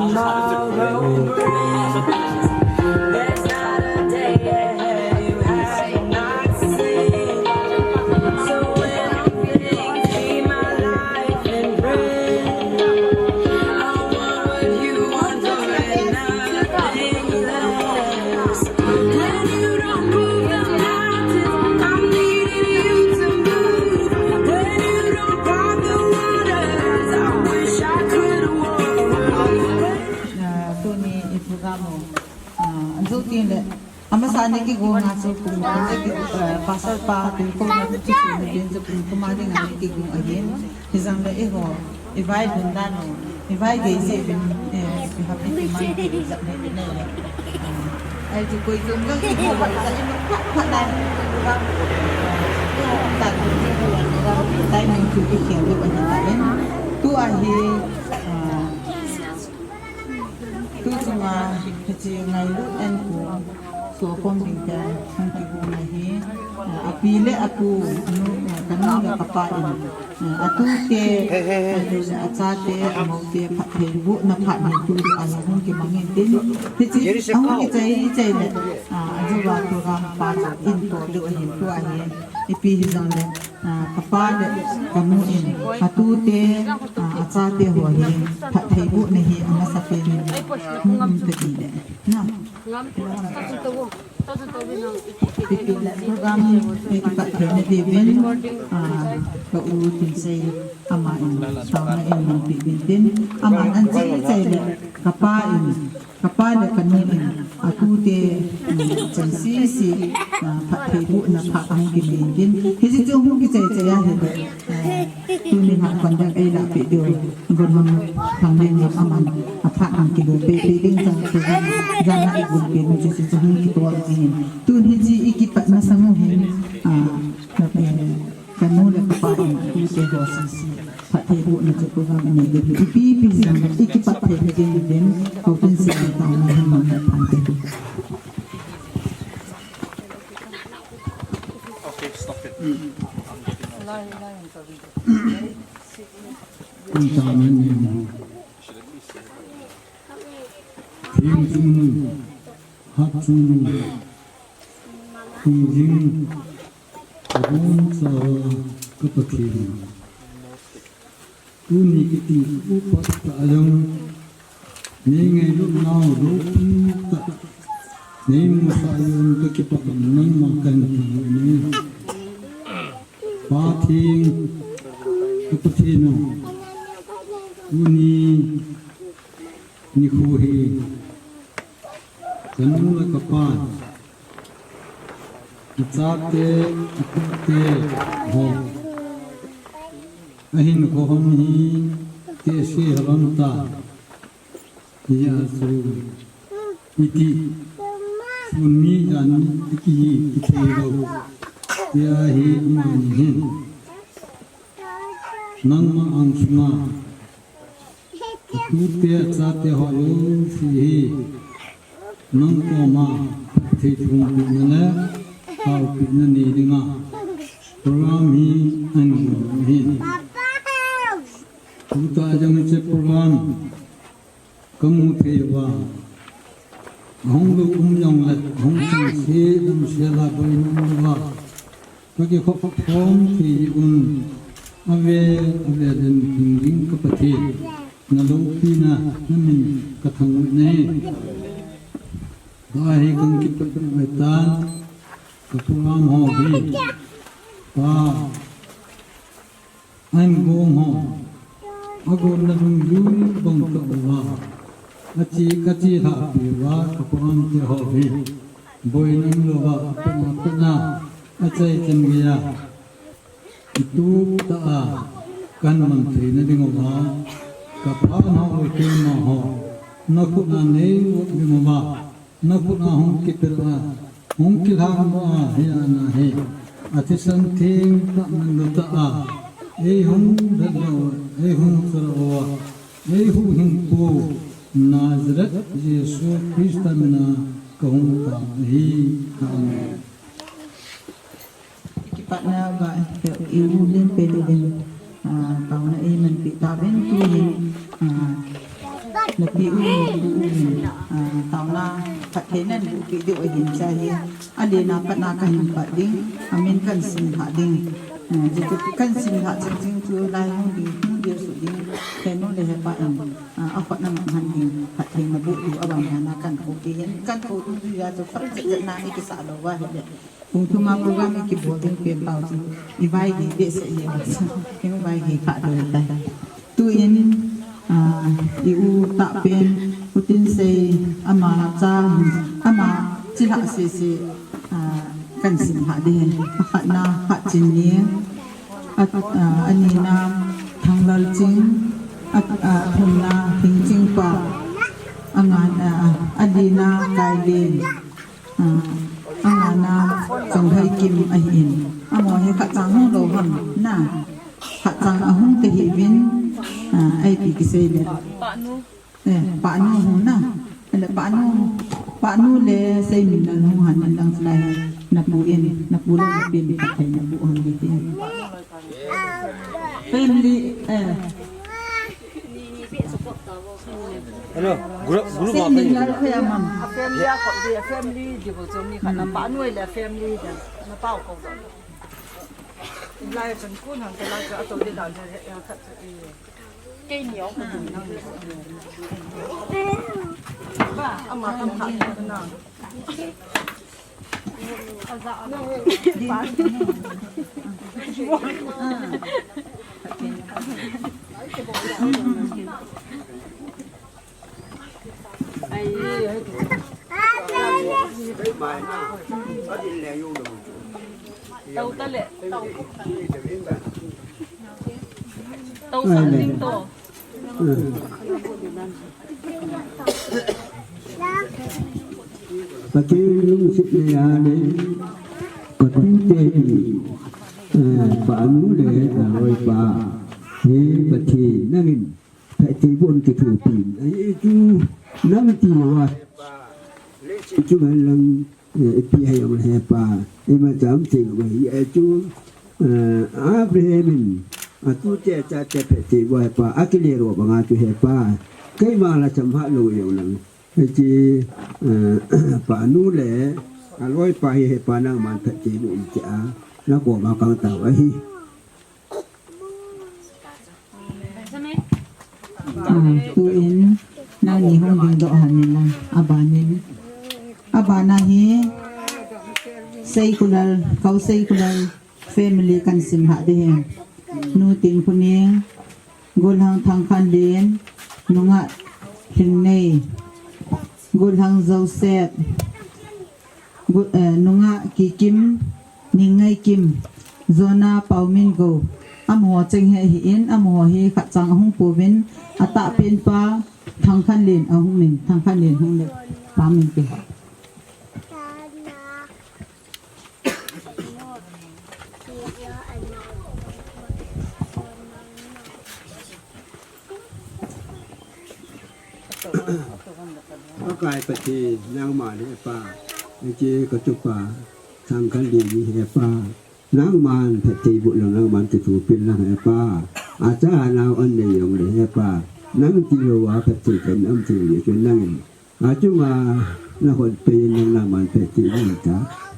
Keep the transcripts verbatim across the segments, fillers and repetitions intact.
Tomorrow brings. There's not a day ahead you have not seen. So when I'm feeling, see my life in red. I want what you want for nothing less. When you don't move the mountains, I'm needing you to move. When you don't part the waters, I wish I could walk. Ah, tuni i program u, ah, an jou tin le, amasa ni kigong a chu kum, ah, ni ki, ah, pastor pa, kum kum a chu kum kum a ding a ni kigong ahin. Hijong le eiho, i vai ding dan u, i vai gei jeh uvin, eh, i happy ti man ti jat nei nei le. Ah, ai chu koi chun jong i ho vai sa i ma phat phat lai. Program, ah, ta chu chu program, tai nang chu i khel le ahi ta le. Tu ahi, ah, Tu chunga hiche ngailut an pu sokhom ding te hung kigong ahi, ah, api le apu, anu, ah, kanu le kapa in, ah, atute, anu le achate, amoute, phattheibohna phat nei tu a la hung kimang in tin. Hiche ahung kichai chai le, ah, ajou a program pa chu in to deu ahin tu ahi, ipi hijong le. Ah, kapa le kanu in, atute, ah, achate ho hi, phattheibohna hi amasapen in, hung um tading le. Na. Titi le program hi, hi kipat theina diuvin, ah, ka u Tinsei ama in, taona in manpi uvin tin, aman an chai chai le, kapa in, Kapa le kanu in atute, um, chan sese, ah, phattheibohna phat ahung kinei in tin. Hiche chu hung kichai chai ahile, eh, tuni a conduct ei lahpeh diu. Gonham Thanglengam aman aphat hung kigo peh peh ding chang chu jan, jan a i gon peh nu chu chu hung kitol ahin. Tun hiche i kipat masang u hin, ah, eh, Kanu le kapa in atute ho sese phattheibohna chu program inei diu. Ipi ipi jong i kipat thei ding uvin, houin sese taona hin mang le phan te. Okay, stop it. Ang taman ni mo. Thim chun, hap chun, thim jing, Aboncha'a ka Pathen. Tuni kiti upa tah jong, nei ngailutnau loupi tah, nei musah jong ka kipah in nangma kahin thangvah e. Pa Theng, ka Pathen o, tuni nikho hi, kanu le kapa, kachate, katute ho, ahinkho hung hi, tehse lhon ta, hijeh chun, iti, sun ni jan ni, ikihi, kithei lou, tia hi amani hin. Nangma angsunga, atute, achate ho jouse hi, nang koma, phatthei thumpehna le, taopehna nei dinga, program hi, ahin gon ahi. Tuta jong hiche program, Kamu thei uva, ahung lou um jongle, ahung chengse damsel a boina um louva, ka kikhop khom thei jeh un, ave, ave den ding ding ka Pathen, na loupina, na min ka thangvah e. Tua hi kan kipat uve tan, ka program ho hi, Pa, Ahin gong ho, agonna dungjui bang tah uva, achi, kachi lhahpi uva, ka program te ho hi, boina um louva, apatna, apatna, achai chan geiya, kitup tah a, kahin man theina ding uva, ka phat ho le keima ho, na khut a nei uvin ding uva, Na khut a hung kipel a, hung kilhang mo a, hi ana hi. Athisan theng tah min lutah a, ei hung dhat lou, ei hung chal lou a, ei huhhingpu, Nazareth Jesu Christa mina ka hung tao ahi. Amen. Kipatna uva, i u Lenpeli uvin, ah, taona eimanpi tauvin tuhin, ah, Napi u, napi u, ah, taona phatthei naboh peh diu ahin, chua hi alen a pat na kahin pat ding, amin kahin simlha ding. Ah, chuchu kahin simlha ching ching chu lai hung ding, hung ding su ding, henu le hepa in, ah, akhut na ngap man ding, phatthei naboh diu, abang bang na kahin kou kit in, kahin kou tung diu a chu phat chet chet na ikisah lou va ahile. Pung thum a program ikibol ding pen pau chu, ivaigei behseh jeng uva chu, ivaigei kha lou tai. Tuin, ah, i u tahpen, u Tinsei, ama cha, ama chilhah sese, ah, kahin simlha ding. Akhatna, Hatchinni, a, ah, anina, Thanglalching, a, ah, athumna, Hingchingpa, anga, ah, alina, Kailin. Ah, angana Chonghaikim ahin. Amaho hi khatchang hung lou ham na. Khatchang ahung ta hih uvin, ah, ipi kisei le. Eh, Panu hung na. Ale Panu, Panu le Seiminlal hung han in lang lai. Napu in, napu le napi in phatthei naboh hon ding. Family, eh. Hello, group, group Family apa ni? Lah, apa ya, Mam? A family a kop dia, family dia boleh ni kan nampak anu lah family dia. Nampak kau. Lah yang kun hang kalau tu atau dia dah ada yang kat tu. Kei ni oh. Ba, ama tam tak na. Tau ta le. Tau sa ding to. Pathen lungset nei a le, ka tute in, eh, Panu le aloipa, he Pathen nangin phattheiboh in kithopi in. Ahi chu nang tilou a, leiset chunga lang, eh, ipi hijong le hepa, imacha um theilou ahi chu, eh, Abraham in atute achate phattheiboh hepa, akile lou banga chu hepa, keima lhasam hat lou jong lang. Hiche, eh, Panu le aloipa hi hepa nangman phattheiboh in tia, nakoma kang tao ahi. Ah, tuin, nani hung dingdoh hon in lang, abanin. Abana hi, Seikulal, Kau Seikulal family kahin simlha ding ahi. Nu Tinkhuning, Golhang Thangkhanlen, nungah Lhingnei, Golhang Joseph, Gu-, eh, nungah Kikim, Ningngaikim, Jona Paumingou, amaho cheng hi ahin, amaho hi khatchang ahung pouvin, atahpen pa Thangkhanlen ahung in, Thangkhanlen hung le, pa min pe. Pakai Pathen, nangman hepa, hiche katupa, Thangkhanlen hi hepa, nangman phattheiboh in lang, nangman kithopi in lang hepa, acha anao anei jong le hepa, nang tilou a phatthei khen um thei jeh chun nangin, achunga nakhut pei in lang nangman phattheiboh in ta,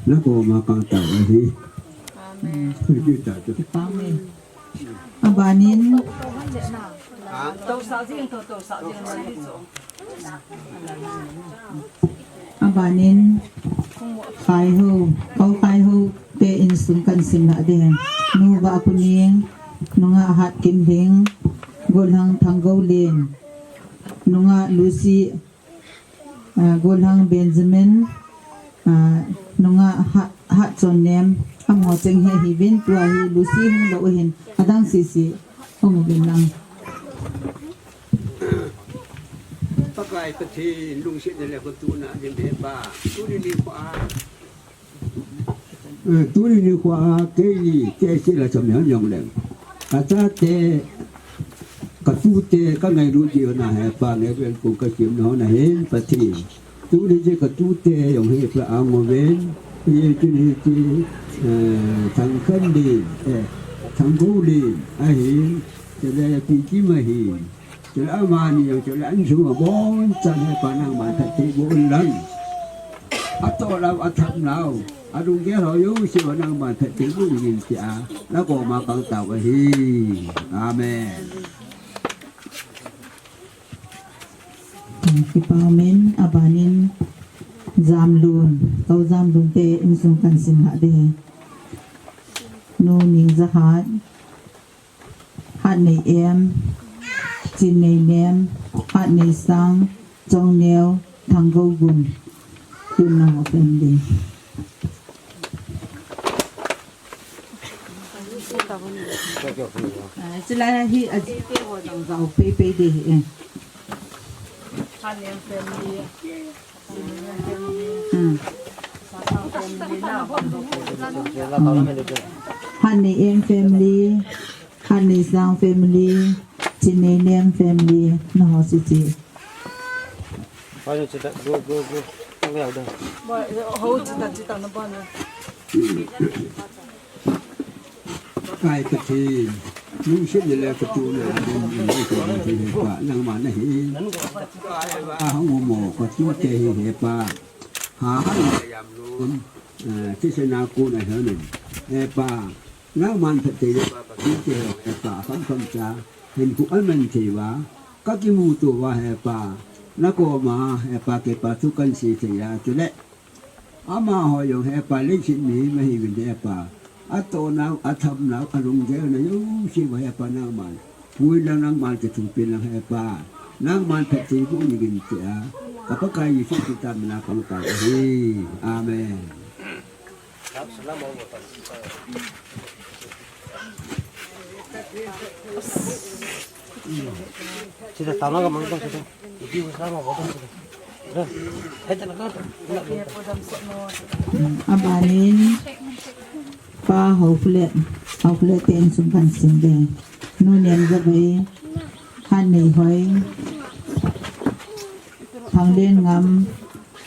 nakoma kang tao ahi. Amen. Abanin, abanin, Khaihou, Kau Khaihou te insung kahin simlha ding. Nu Vahkhuning, nungah Hatkimlhing, Golhang Thanggoulen, nungah Lucy, ah, Golhang Benjamin, ah, nungah Hat, Hatchonnem, amaho cheng hi ahiuvin, tua hi Lucy hung lou ahin, adang sese hung uvin lang. Pakai Pathen lungsetna le khutuhna ding hepa, tuni nikho a, Eh, tuni nikho a, keini, kei sela cham jong leng. Kachate, katute, kangailut diu na hepa, ngai ven kum kasim na hon ahin, Pathen. Tuni je katute, jong hepa, angoven, ye tuni je, eh, Thangkhanlen, eh, Thanggoulen, ahin, chule Kikim ahin. Amani jong chule insung a bonchan Hepa nangman phatthei boh in lang. Atoh nau, atham nau, alunggel ho jouse uva nangman phatthei boh in tia nakoma kangtao ahi. Amen. Kipa umin, abanin Jamlun, Kou Jamlun te insung kahin sim hah ding. Nu Ningjakhat, Hatnei Em, Chinnei Nem, Hatnei Sang, Chongneo, Thanggou Gun, Tunna ho family. Ah, chulai hi ajite ho jong jao pei pei ding ahi. Hmm. Hatnei Em family, Hatnei Sang family, Chinnei Nem family, naho sese. Go, go, go. Pakai Pathen, lungsetna le kitohna a dinmun in Hepa, nangma nahi. Ahung um o, kachate hi Hepa. Ha, ha, Jamlun, eh, thisan a kon a hin, Hepa, nangman phatthei le pa, kachate ho, Hepa, khamkham cha, hinkho aman thei uva, kakimuto uva, Hepa, nakoma, Hepa, kipa thu kahin sei thei a, chule amaho jong Hepa, leiset mihem ahiuvin Hepa, atoh nau, atham nau, alunggel nau jouse uva Hepa nangman pui lang, nangman kithopi lang Hepa, nangman phatthei boh in tia ka Pakai Jesu Christa mina kangtao ahi. Amen. Abanin Pa Haokholet, Haokholet te insung kahin sim ding. Nu Nemjavei, Hatnei Hoi, Thanglenngam,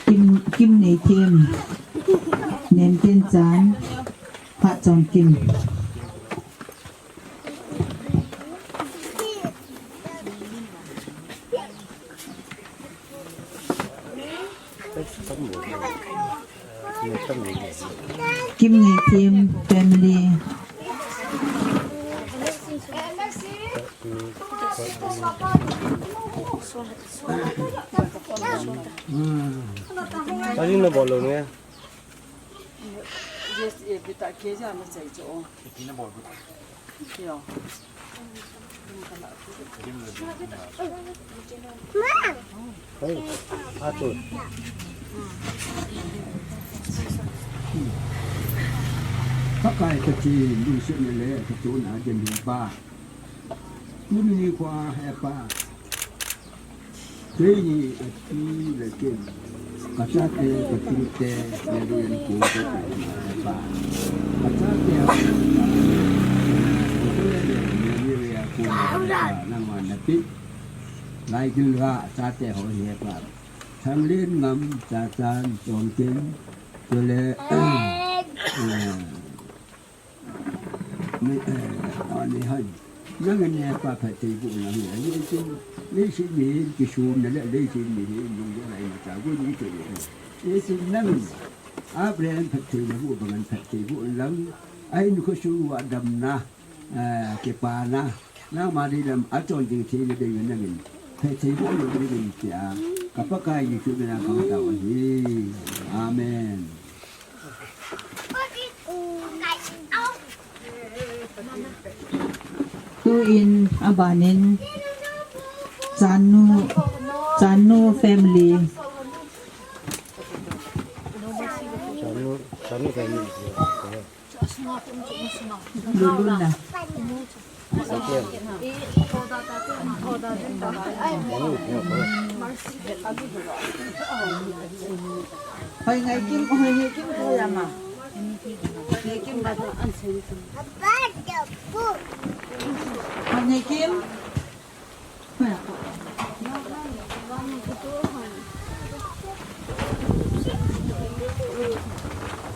Kim, Kimneithem, Nemtenchan, Hatchongkim. Kimneithem family. Kali na bol lou ne. Yes, ye bita ke ja ma chai cho. Yo. Pakai Pathen, lungsetna le kitohna a dinmun Hepa. Tuni nikho a Hepa, keini ati le ken, kachate, kachingte, le len ko ko Hepa. Kachate a, nangma napeh. Laigil a chate ho hi Hepa. Thanglenngam, Chachan, Chongkim, chule, eh, Nei, eh, a nei han. Nangin Hepa phatthei boh in lang hi. Leiset mihem kisumna le leiset mihem lunggel a imacha gon ding thei ahi. Leiset nangin Abraham phatthei naboh bangin phatthei boh in lang. Ahinkho sung uva damna, eh, kipana, nangma deilam achon ding thei nading in nangin phatthei boh in lang ding tia ka Pakai Jesu mina kangtao ahi. Amen. Tuin abanin Chanu, Chanu family. Chanu, Chanu family. Luluna. Hoingaikim, Hoingaikim ko ya ma. Hoingaikim ba. Hoingaikim.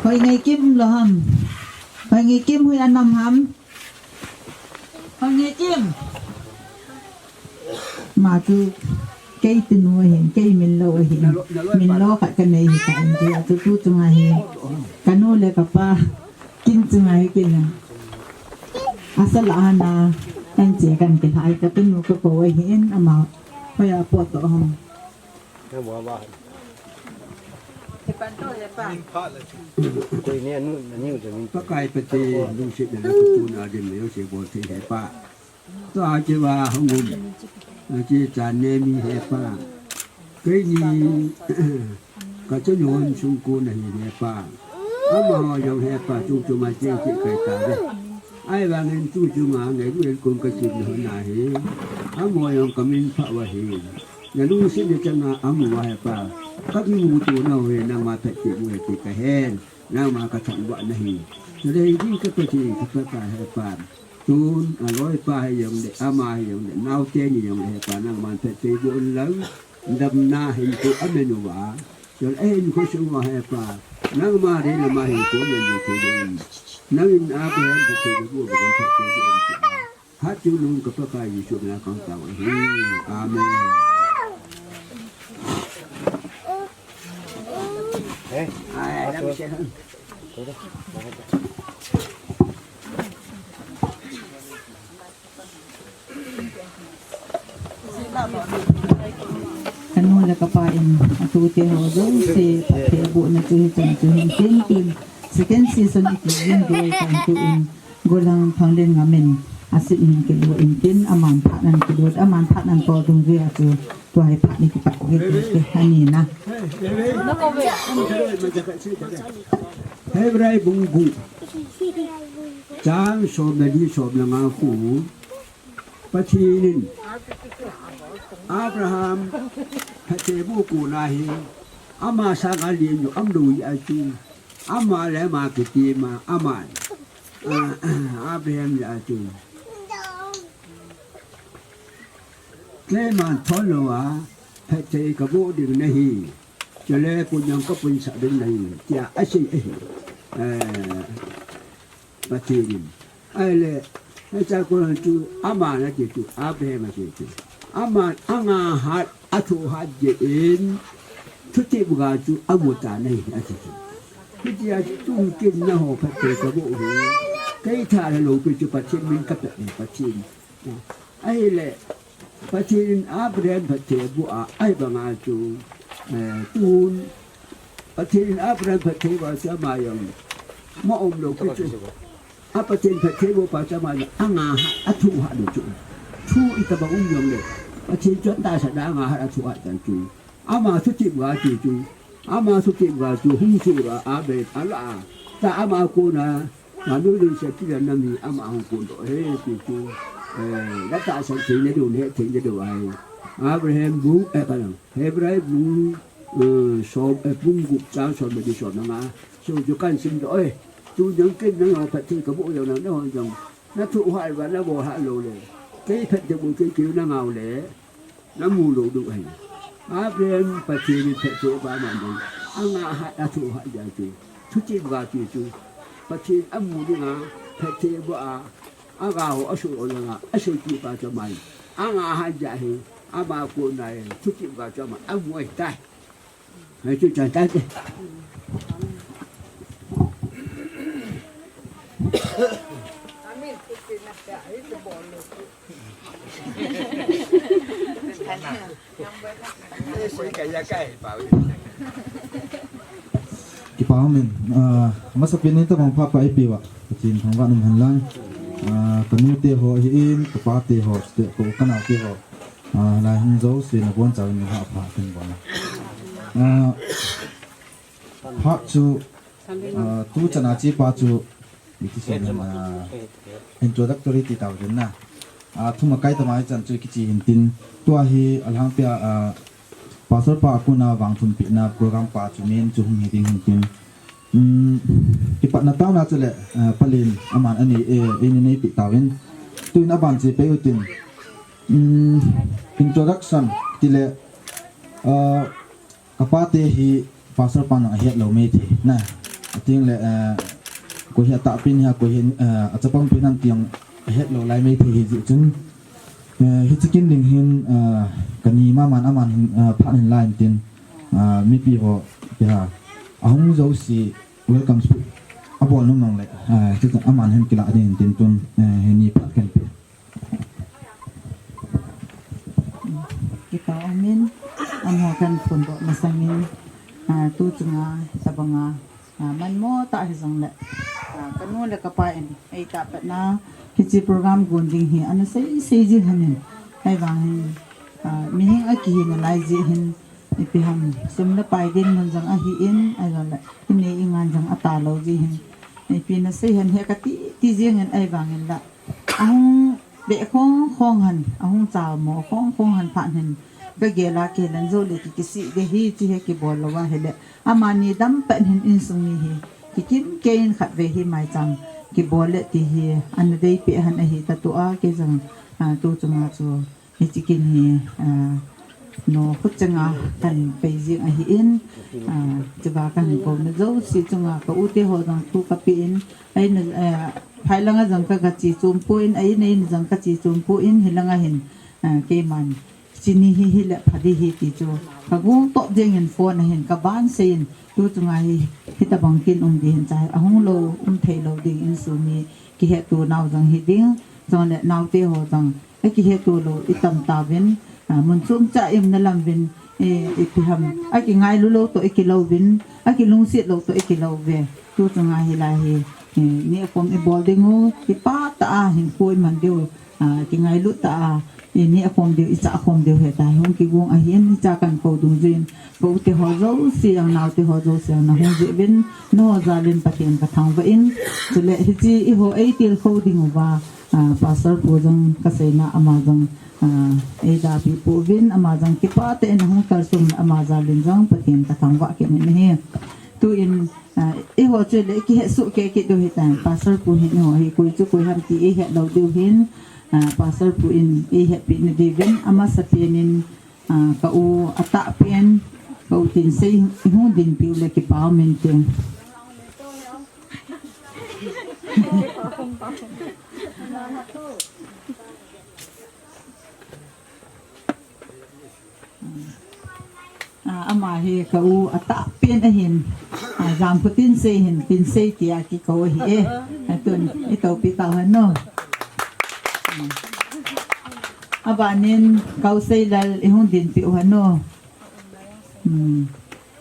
Hoingaikim lo ham. Hoingaikim hui anam ham. Hoingaikim. Ama chu kei tinu ahin, kei min lo ahin, min lo khat kanei hi ka in tia chu tu chunga hi kanu le kapa kin chunga hi kin a. Asa la ana kan che kan kilhai ka tinu ka ko ahin ama hoiya pot to ham. Pakai Pathen lungsetna le kutuna din le se bol thei hepa. Tua kiva hung um. Chi chan ne mi hepa. Keini ka chanu hon sung kon ahi hepa. Amaho jong hepa chung chung a cheng cheh kai tauve. Ahivangin chung chung a ngailu in kon ka chim na hon ahi. Amaho jong ka min pha uva hi. Na lungset na chang a amu uva hepa. Ka kimuto nau hi nangma phatthei boh hen ti ka hen. Nangma ka thangvah na hi. Chule hiti ka Pathen ka Pakai hepa. Tun, aloipa hi jong le, ama hi jong le, naote ni jong le, hepa nangman phatthei boh un lang, damna hinkho amen uva. Chule ahinkho sung uva hepa, nangma dei lama hinkho amen u thei ding. Nangin Abraham phatthei boh, Abraham phatthei boh. Hatchungnung ka Pakai Jesu mina kong tao ahi. Amen. Kanu le kapa in atute ho jouse phatthei bohna chu hichan chu hin tin tin. Second season iti jing ding ahi tan tu in. Gollhang Phanglenngam in asit in kilut in tin, aman phat nan kilut, aman phat nan kol dungjuia chu tua hi phat ni kipat gilgil te ani na. Hebrai bung gup chang som le li som le nga khu Pathen in Abraham phatthei boh kona hi ama sanga len jong umlou jeh a chu ama le ama kiti ma ama Abraham jeh a chu keiman thon lou a phatthei kaboh ding nahi. Chule pun jong kapunsah ding nahi tia asei ahi. Eh, Pathen in. Ahile, hiche a kon chu, aman ati chu, Abraham ati chu. Aman anga hat, athu hat jeh in, thutep ga chu amu tan ahi, ati chu. Hitia chu, tun kin nangho phatthei kaboh u hi. Kei thalou pi chu Pathen min kapeh e, Pathen. Ahile, Pathen in Abraham phatthei aboh a, ahivanga chu, eh, tun, Pathen in Abraham phatthei aboh a chu ama jong, ma umlou pi chu. A Pathen phatthei boh pa chu ama jong, anga hat, athu hat u chu. Thu itobang um jongle, Pathen chu atahsan a anga hat, athu hat tan chu. Ama thutep ga chu chu. Ama thutep ga chu, hung chu ga, Abraham, ala a. Ta ama kona, Manu ding se kila nami ama hung kon doh he ti chu, eh, la tahsan thei na diu, he thei na diu ahi. Abraham bung, eh, ka lang. Hebrai bung, eh, som, eh, bung gup chang som le li som le nga. Chu chu kahin sim doh e. Tu jong kin nangho phatthei kaboh jong nang, nangho jong. Nathu hat uva nabol hat lou le. Kei phatthei boh kei kei nangho le. Namu lou diu ahi. Abraham Pathen in phatthei aboh a man ding. Anga hat athu hat jeh a chu. Thutep ga chu chu. Pathen amu dinga phatthei aboh a. Aga ho asu o langa. Asei pi pa chu aman. Anga hat jeh a hi. Ama kona hi. Thutep ga chu aman. Amu ahitai. Hai chu chan tai te. Kipa umin, ah, masapen in tabang pha pha eipeuva. Pathen thangvah in um hen lang. Ah, kanu te ho ahin, kapa te ho, te ko kanao te ho. Ah, lai hung jouse nabonchauvin nilhah pha kan bol. Ah, phat chu, ah, tu chan a chepa chu, iti seina, introductory ti tau den na. Ah, thum akai tama ichan chu kiche hin tin. Tua hi alhangpia, ah, Pastor pa a kona vangthum pehna program pa chu main chu hung hi ding hin tin. Um, kipatna taona chule, ah, Palen aman anei, eh, eina neipeh tauvin. Tuin aban che peh u tin. Um, introduction tile, ah, Kapa te hi pastor pan jong ahet lou maithei na. Ating le, eh, koi hi atahpen ham, koi hi, eh, achapang pen ham ti jong ahet lou lai maithei hijeh chun. Eh, hiche kin ding hin, ah, kani maman aman hin, ah, phat hin la intin, ah, mipi ho, ya, ahung jouse welcome speech abol nom nang le, ah, hiche aman hin kila ding intin tun, eh, hini phat kan pe. Kipa umin, amaho kan phondoh masangin, ah, tu chunga, tabanga, ah, manmo tah hijongle, ah, kanu le kapa in, eita patna, hiche program gon ding hi, ana sei, sei jing hanin, ahivang hin, ah, mihing akihi nalai jeh hin, ipi ham, sum le pai din mun jong ahin, ahijongle, inei ingan jong atalou jeh hin, ipi nasei hen he kati, ti jingin ahivangin la, ahung beh khong khong han, ahung chamo khong khong han phat hin, kagel a kilen jou le ki, kisih ding ahi, ti hi kibol lou ahile, amani dam pet hin insung mi hi, kikim kei in khatvei hi maicham kibol le ti hi, ana dei peh han ahi ta tua, kei jong, ah, tu chunga chu, hiche kin hi, ah, no khut changa kan pei jing ahin, ah, chuva kan kouna jouse chunga ka u te ho jong thu kape in, ahin, ah, phai langa jong ka, kache chom poi, ahin, ahin jong kache chom poi, hilanga hin, ah, keiman, chini hi, hile pha ding ahi ti chu, kagong top jengin phone ahin, kaban seiyin, tu chunga hi, hitabang kin um ding hin cha, ahung lou, um thei lou ding insung mi, kihetto nau jong hiding, chule naote ho jong, akihetto lou, itam tauvin, ah, mun chom cha ium na lam uvin, eh, ipi ham, akingailu lou toh ikilou uvin, akilungset lou toh ikilou uve, tu chunga hilai hi, eh, nehkhom ibol diu, kipah tah a hinkho iman diu, ah, kingailut tah a, inehkhom diu, ichahkhom diu hita, hung kigong ahin, hicha kan kou dungjuiyin, ka u te ho jouse jong, nao te ho jouse jong, nahung jeh uvin, naho jalin Pathen kathangvah in, chule hiche eiho eitilkhou diuva, ah, Pastor pu jong kaseina ama jong, ah, eidapi pouvin, ama jong kipah tah in ahung kalsong, ama jalin jong Pathen kathangvah kit in ahi. Tuin, ah, eiho chule kihetsoh kei kit diu hitan, Pastor pu hin eiho hi koi chu koi ham ti eihet lou diu hin, ah, Pastor pu in eihetpi na diuvin, amasapen in, ah, ka u atahpen, ka u Tinsei ihung dinpi u le kipa umin tin. Ah, ama hi ka u atahpen ahin, ah, Jamkhu Tinsei hin, Tinsei tia kikou ahi e. Atun, itopi tau hen o. Abanin, Kauseilal ihung dinpi u hen o. Hmm.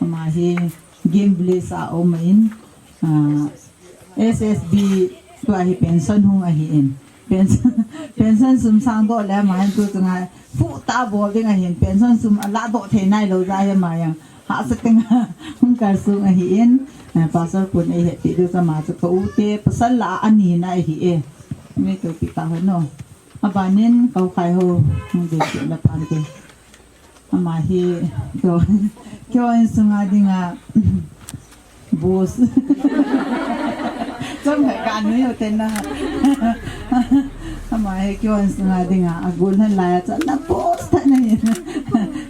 Ama hi Game Village a um in, ah, S S B tua hi pension hung ahin. Pension, pension sum sangdoh le ama hin tu chunga phuta bol ding ahin, pension sum alahdoh thei nailou jeh a ama jong hahsa tenga hung kalsong ahin, eh, Pastor pun eihetpi diu chu ama chu ka u te pasal lah a anina ahi e. Neitopi tau hen o. Abanin Kaukhaiho hung dinpi u le phan te. Ama hi, keiho, keiho insunga dinga boss. Chomkhat kanui u tena. Ama hi keiho insunga dinga agon hen laiya chu ana boss tah in ahi.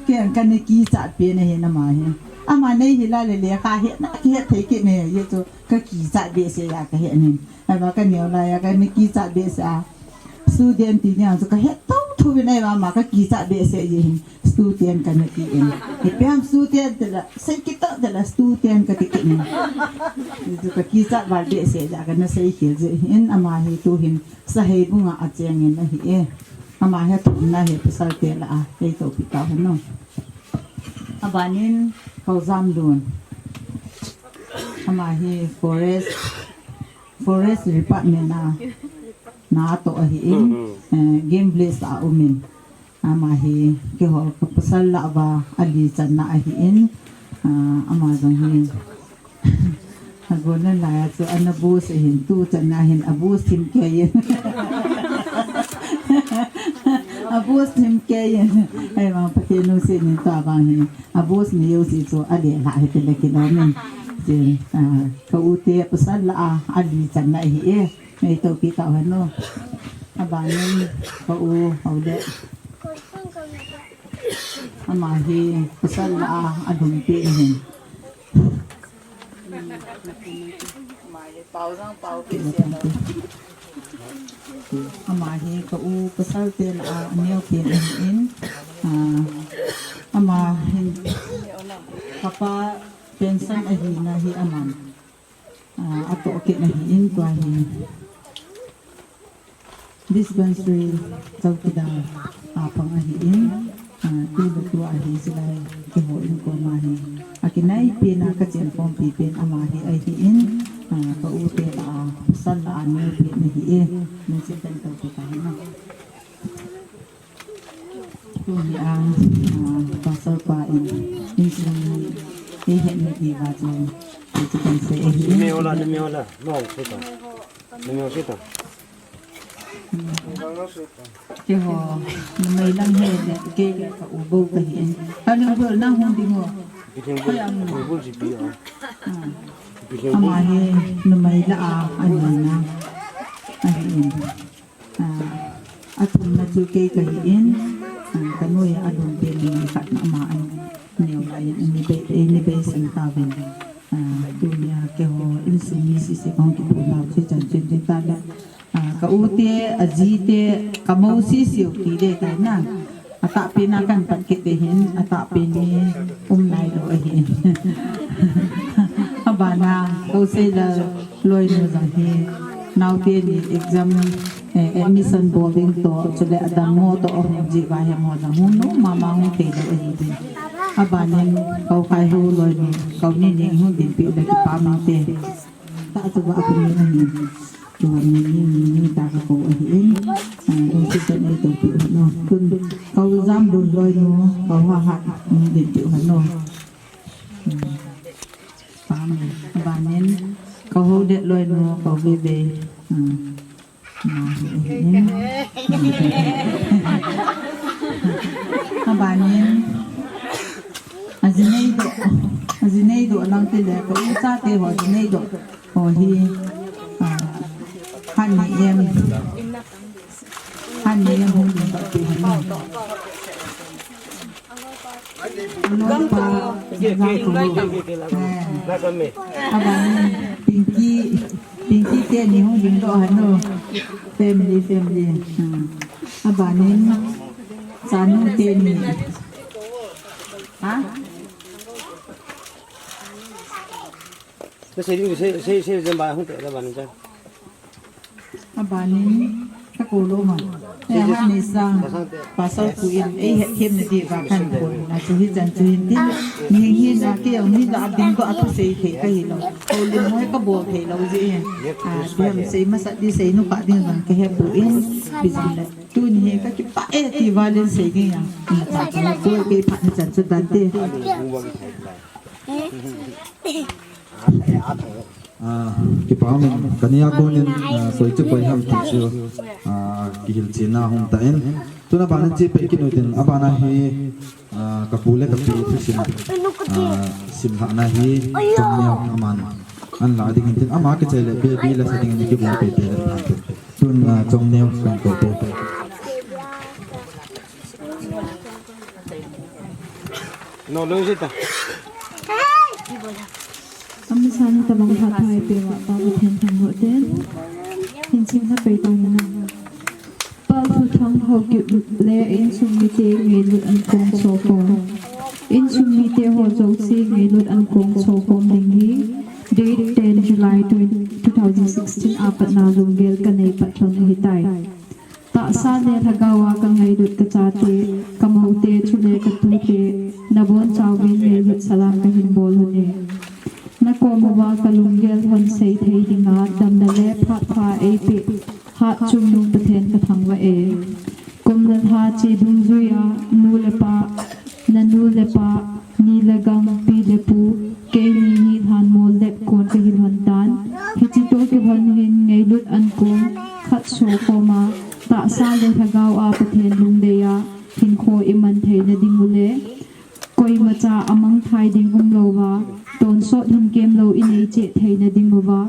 Kei jong kana kichat pen ahi ama hi. Ama nei hila le lekha hetna kihet thei kit nei, hichu kakichat behseh a kahet in. Ahivang kaneo laiya kana kichat behseh a. Student ti nia chu kahet thou thou vin, ahivang ama kakichat behseh jeh hin. Student kana ti in. Ipi ham student tile, sei kitoh tile student kati kit in. Hichu kakichat val behseh jeh a kana seikhel jeh hin, ama hi tu hin Saheibung a acheng in ahi e. Ama hi athumna hi pasal te lah a, neitopi tau hen o. Abanin Haojamlun. Ama hi forest, forest department a natoh ahin, eh, Game Village a um in. Ama hi keiho ka pasal lah uva ali channa ahin, ah, ama jong hi. Agon laiya chu ana boss ahin, tu channa hin aboss thim kei in. Aboss thim kei in. Ahivang Pathen lungset in tua vang hi. Aboss mi jouse chu alelhah hite le kilom in. Chu, ah, ka u te pasal lah a ali channa ahi e. Neitopi tau hen o. Abanin ka u Haole. Ama hi pasal lah a alhumpi ahin. Ama hi pao jong pao behseh lou. Ama hi ka u pasal te lah a aneo pen ahin, ah, ama hin kapa pension ahina hi aman, ah, atoh kit ahin tua hi. Dispensary chowkidar a pang ahin, ah, tu le tu ahi silai keiho in koma hi. Akinai pen a kachen khompi pen ama hi ahin, ah, ka u te lah a pasal lah a neo pen ahi e. Nung sin tan tau pe ta hi na. Tuni a, ah, pasal pa in, in sin hi, he he ni di va chu, chu kan se ahi. Ni me hola, ni me hola. No, sita. Ni me sita. Keiho, numei lang he le, kei le ka u bou kahin. Ka ling bol nang hung ding o. Bihing bol, bihing bol si pi o. Ah. Bihing bol. Ama hi numei lah a, anina. Ahin. Ah, athumna chu kei kahin. Ah, ka noiya alungpen numei khat na ama aneo lai in, ani bei, ani beisan tauvin. Ah, tunia keiho insung mi sese kahung kipu nau chu chan chen chen ta le. Ah, ka u te, aji te, ka mou sese u ti le tai na. Atahpen a kan pat kit te hin, atahpen hi um nailou ahi. Abana, ka u Seilal loinu jong hi, naote ni exam, eh, admission bol ding toh, chule adammo toh ahung jeh uva hem ho jong hung nom mama hung theilou ahi tin. Abanin, ka u Khaiho loinu, ka u Nining hung dinpi u le kipa mong te. Ta chu ba a puni ahi. Tua ni ni ni ni ta ka ko ahi in. Ah, lungset tah in ei tongpi u hen o. Tun ka u Jamlun loinu, ka u Hahat, um, dinpi u hen o. Hmm. Pam, abanin, ka u Haudet loinu, ka u Veve. Hmm. Abanin, aji neidoh, aji neidoh lang te le, ka u chate ho aji neidoh ho hi, ah, han ni em, han ni em hung ding doh pi hen o. Aloipa, Jangkho. Eh. Abanin, Pinky, Pinky teni hung ding doh hen o. Family, family. Hmm. Abanin, Chanu teni. Ha? Na sei ding, sei, sei, sei, jen ba hung te la ban jan. Abanin, ka ko lou ma. Eh, ha ni sang. Pasal pu in, eh, he, hem na di ba kan ko. Na chu hi jan chu hin din. Ni hi na ke, ni da ding ko a thusei thei ka hi lou. Ko lou mo ka bol thei lou ji. Ah, dem sei masat di sei nu ka ding jong ka he pu in. Business. Tuni hi ka kipah e ti valin sei ding a. Ko ke phat ni jan chu dan te. Ah, kipa umin, kani a konin, ah, koi chu koi ham ti chu, ah, kihilchen na hung tan. Tun abanin che peh kit u hitin, abana hi, ah, ka pu le ka pi thusim, ah, simlhahna hi, Chongneo aman an la ding hitin, ama kichai le baby la sa ding in kibol peh peh le than tu. Tun, ah, Chongneo kan koi peh. No, lo sita. Amasa ni tabang phat phai pe ma pa Pathen thangvah ten. Hin ching na pe ta ni na. Pal Thu Thang Haokip le insung mite ngailut ankong sokhom. Insung mite ho jouse ngailut ankong sokhom ding hi date ten July twenty, two thousand sixteen a pat na lunggel ka nei pat lhon ahitai. Tahsa le lhagao a ka ngailut ka chate, ka moute, chule ka tute, nabonchauvin ngailut salam kahin bol u ahi. Nakom uva ka lunggel hon sei thei dinga damna le phat pha eipeh Hatchungnung Pathen ka thangvah e. Kum le lha che dungjuia nu le pa, nanu le pa, ni le gang, pi le pu, keini hi lhanmol le kon kahi lhon tan. Hiche toh kilhon hin ngailut ankong khat sokhom a, tahsa le lhagao a Pathen lungdei a hinkho iman theina ding u le, koimacha amangthai ding umlouva, tonsot hinkemlou inei cheh theina ding uva,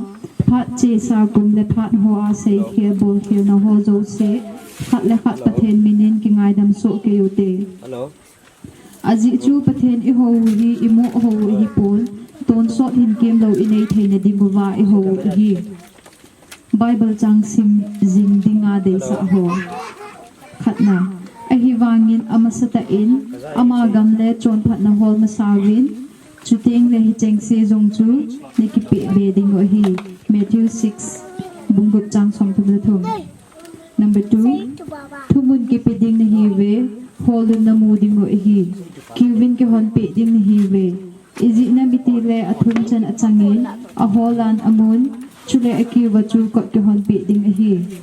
phat chesa kum le phat hoa seikhel bolkhelna ho jouse, khat le khat Pathen minin kingaidam soh kei ute. Ajeh chu Pathen ihou u hi, imoh hou u hipon, tonsot hinkemlou inei theina ding uva ihou u ahi. Bible chang sim jing dinga deisah ho. Khatna. Ahivangin amasatah in ama gam le chonphatna hol masauvin, chuteng le hicheng se jong chu nakipeh be ding u ahi. Matthew six, bung gup chang somthum le thum. Number two, thumun kipe ding nahiuve, holun namu ding u ahi. Kiuvin kihonpeh ding nahiuve. Ijeh inem itile athum chan achangin, aholan amun, chule akiuva chu kot kihonpeh ding ahi.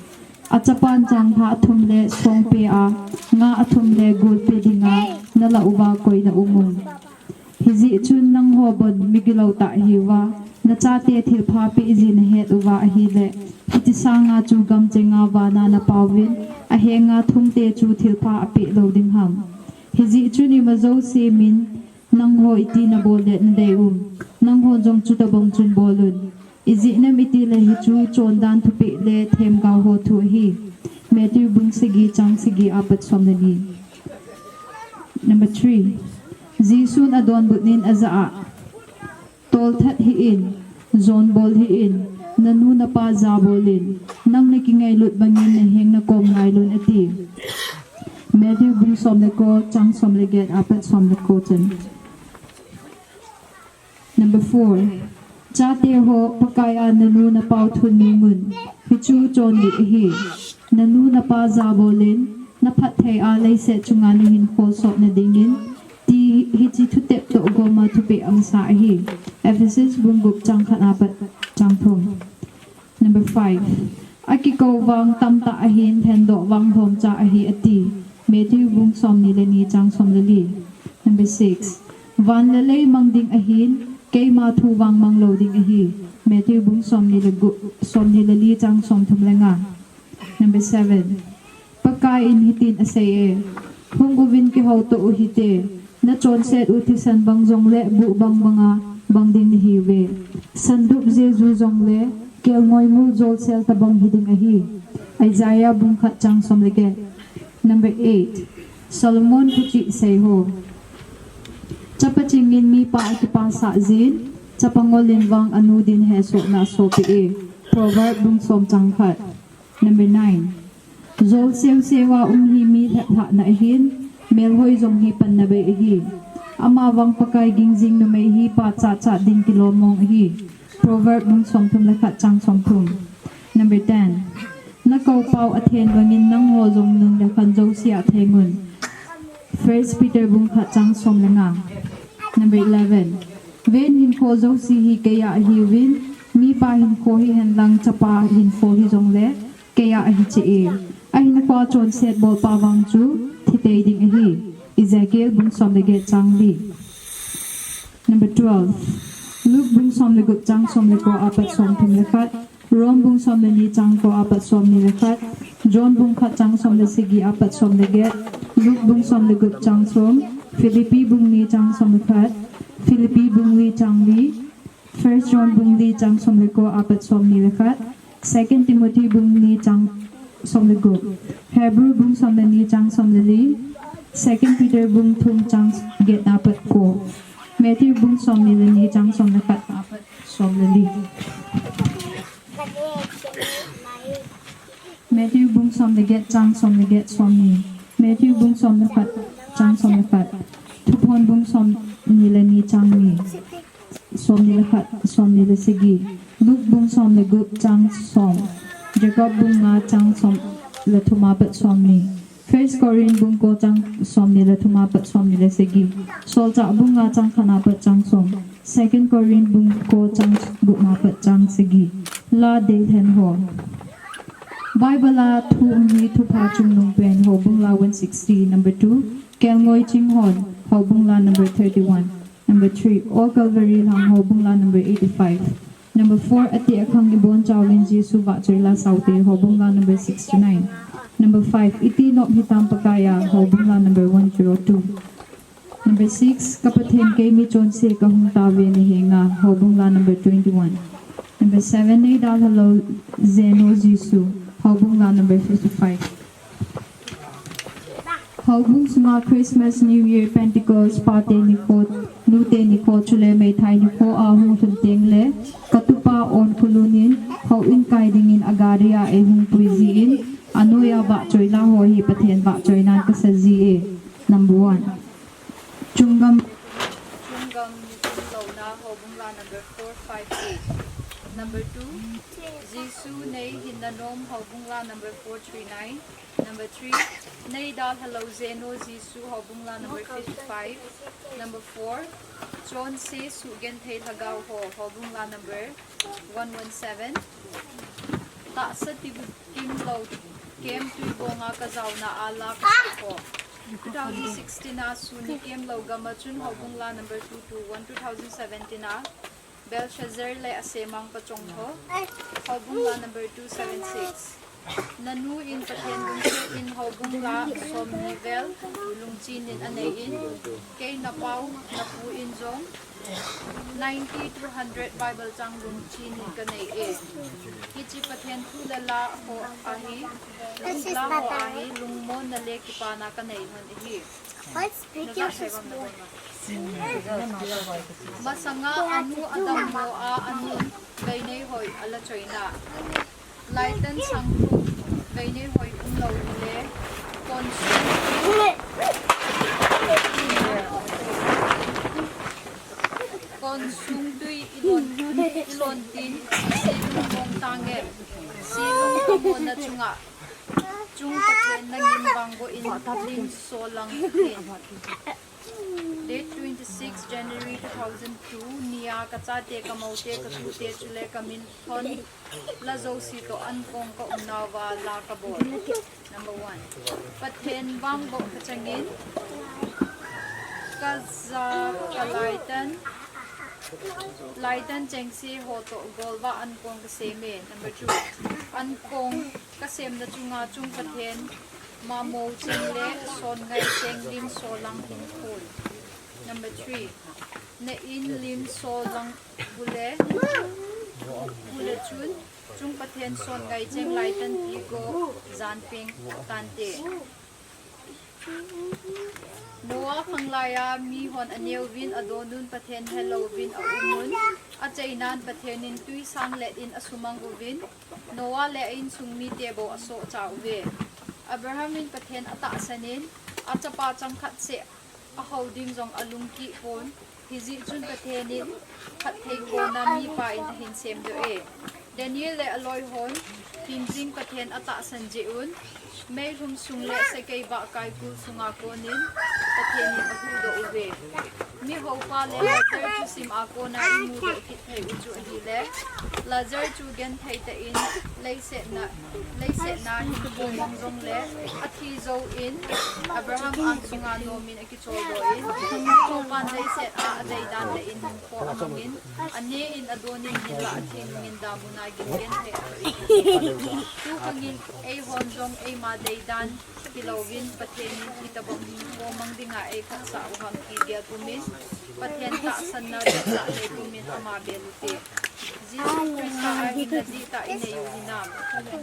Achapan changlhah athum le songpe a, nga athum le gulpe dinga nalah uva koi na um um. Hijeh chun nangho bon migilou tah hiuva, nachate thilpha peh ji nahet uva ahile, hiti sanga chu gamchenga vana napauvin, ahenga thumte chu thilpha apeh lou ding ham. Hijeh chun ima jouse min, nangho iti nabol le nadei um, nangho jong chutobang chun bolun. Ijeh inem itile hichu chondan thupeh le themgao ho thu ahi. Matthew bung sagi chang sagi apat som le ni. Number three. Jesun adonbut in ajah a, tolthat hih in, jon bol hih in, nanu napa jabol in, nang nakingailut bangin naheng nakom ngailun ati. Matthew bung som le ko, chang som le get apat som le ko chan. Number four. Chate ho, Pakai a nanu napao thun nungun, hichu chonlih ahi. Nanu napa jabol in, naphatthei a leiset chunga nahinkho sotna dingin, ti hiche thutep toh goma thupeh amasa ahi. Ephesus bung gup chang khat apat chang thum. Number five. Akikou vang tamtah ahin, lhendoh vang lhomcha ahi ati. Matthew bung somni le ni chang som le li. Number six. Van le lei mang ding ahin, keima thu vang mang lou ding ahi. Matthew bung somni le gup, somni le li chang somthum le nga. Number seven. Pakai in hitin asei e, hung uvin kihouto uhite, nachonset u thisan bang jongle buh bang banga bang ding nahiuve. Sandup jeju jongle kelngoi mul jolsel tobang hiding ahi. Isaiah bung khat chang som le get. Number eight. Solomon thuchih sei ho. Chapa chingin mipa akipasah jin, chapa ngolin vang anu din hesohna asopi e. Proverb bung som chang khat. Number nine. Jol seu seu a um hi mi lheplhahna ahin, melhoi jong hi panna bei ahi. Amavang Pakai ging jing numei hi pachat chat din kilom mong ahi. Proverb bung somthum le khat chang somthum. Number ten. Nakou pau athen bangin nangho jong nung le khan jousea thengun. First Peter bung khat chang som le nga. Number eleven. Ven, hinkho jouse hi keiya ahiuvin, mipa hinkho hihen lang chapa hinkho hijongle keiya ahi cheh e. Ahinkhoa chonset bolpa vang chu thitei ding ahi. Ezekiel bung som le get chang li. Number twelve. Luke bung som le gup chang som le ko apat somthum le khat. Rom bung som le ni chang ko apat somni le khat. John bung khat chang som le sagi apat som le get. Luke bung som le gup chang som. Philippi bung ni chang som le khat. Philippi bung li chang li. First John bung li chang som le ko apat somni le khat. Second Timothy bung ni chang som le gup. Hebrew bung som le ni chang som le li. Second Peter bung thum chang get apat ko. Matthew bung somni le ni chang som le khat apat som le li. Matthew bung som le get chang som le get somni. Matthew bung som le khat chang som le khat. Thuphon bung somni le ni chang ni. Somni le khat, somni le sagi. Luke bung som le gup chang som. Jacob bung nga chang som le thum apat somni. First Corinth bung ko chang somni le thum apat somni le sagi. Solchah bung nga chang khat apat chang som. Second Corinth bung ko chang gup apat chang sagi. La dei lhen ho. Bible a thu um hi thupha chungnung pen Houbung la one sixty, number two. Kelngoi ching hon, Houbung la number thirty-one. Number three, O Calvary lang, Houbung la number eighty-five. Number four, ati akhang ibon chauvin Jesu vahchoi la saute, Houbung la number sixty-nine. Number five, iti nop hitam Pakaiya, Houbung la number one zero two. Number six, ka Pathen kei michonse kahung tauve nahenga, Houbung la number twenty-one. Number seven, neidalha lou jeng o Jesu, Houbung la number fifty-five. Houbung sunga Christmas, New Year, Pentecost, pate nikho, nute nikho, chule meithai nikho ahung lhun tengle, katupa Onkhulun in, houin kai dingin agari a eihung puiji in, anoiya vahchoila ho hi Pathen vahchoinan kasa jie. Number one. Chunggam, Chunggam Nijum Louna, Houbung La number four five eight. Number two, Jesu Nei Hinna Nom, Houbung La number four three nine. Number three, Nei Dalha Lou Jeno Jesu, Houbung La number fifty-five. Number four, Chonse Sugenthei Lhagao Ho, Houbung La number one one seven. Tahsa Tibukim Lou Kem Tuibonga Kajaona A La Kasa Ho. Two thousand sixteen a Suni Kem Lou Gama Chun, Houbung La number two two one. Two thousand seventeen a Belshazzar le Asemang Pachong Ho, Houbung La number two seven six. Nanu in Pathen Lungset In, Houbung La somni vel lungchin in anei in, kei napau napu in jong ninety to hundred Bible chang lungchin in kanei e. Hiche Pathen thu le la ho ahi, la ho ahi, lungmonna le kipana kanei hon ahi. What's speaking? Masanga anu adammo a anun Veinei Hoi ala choina. Laitan Sangthu Veinei Hoi umlou le Konsung, Konsung Tui Ilon, Ilon Tin, Silung Kong Tangem, Silung Kamona chunga Chung Pathen nangin vangboh in lim solang in. Date twenty-six January two thousand two, nia kachate, kamoute, katute, chule kaminthon la jouse toh ankong kaumnauva la kabol. Number one. Pathen vangboh kachangin kaja kalaitan, laitan chengse ho toh golvah ankong kasem e. Number two. Ankong kasemna chunga Chung Pathen mamo cheng le sonngai cheng lim solang hin khol. Number three. Na in lim solang bule, bule chun Chung Pathen sonngai cheng laitan pi go janpeng tante. Noah khanglaiya mihon aneuvin, adonun Pathen helouvin aumun, achainan Pathen in tui sang let in asumang uvin, Noah le a insung mite bou asohcha uve. Abraham in Pathen atahsan in, achapa changkhat seh ahou ding jong alungkih pon, hijeh chun Pathen in phatthei kona mipa in ahin semdoh e. Daniel le aloihon hingjing Pathen atahsan jeh un, meilhum sung le sakeibah kaikul sunga konin Pathen in ahuhdoh uve. Mihoupa le Lazar thusim a kona imudoh kit thei u chu ahile, Lazar chu genthei tah in leiset na, leiset na hin kimong jongle, athi jouvin Abraham angsunga nomin akicholdo in, Toupan leiset a adeidan tah in hinkho amangin, ane in adonin hinla athi nungin damuna gin genthei ahi. Tukhangin eihon jong eima deidan hilouvin Pathen in itobang hinkho mang dinga eiphatsah uham ti gel pumin, Pathen tahsanna dehsah nei pumin ama bel ute. Jesu Christa a hinna dihtah inei u hinam?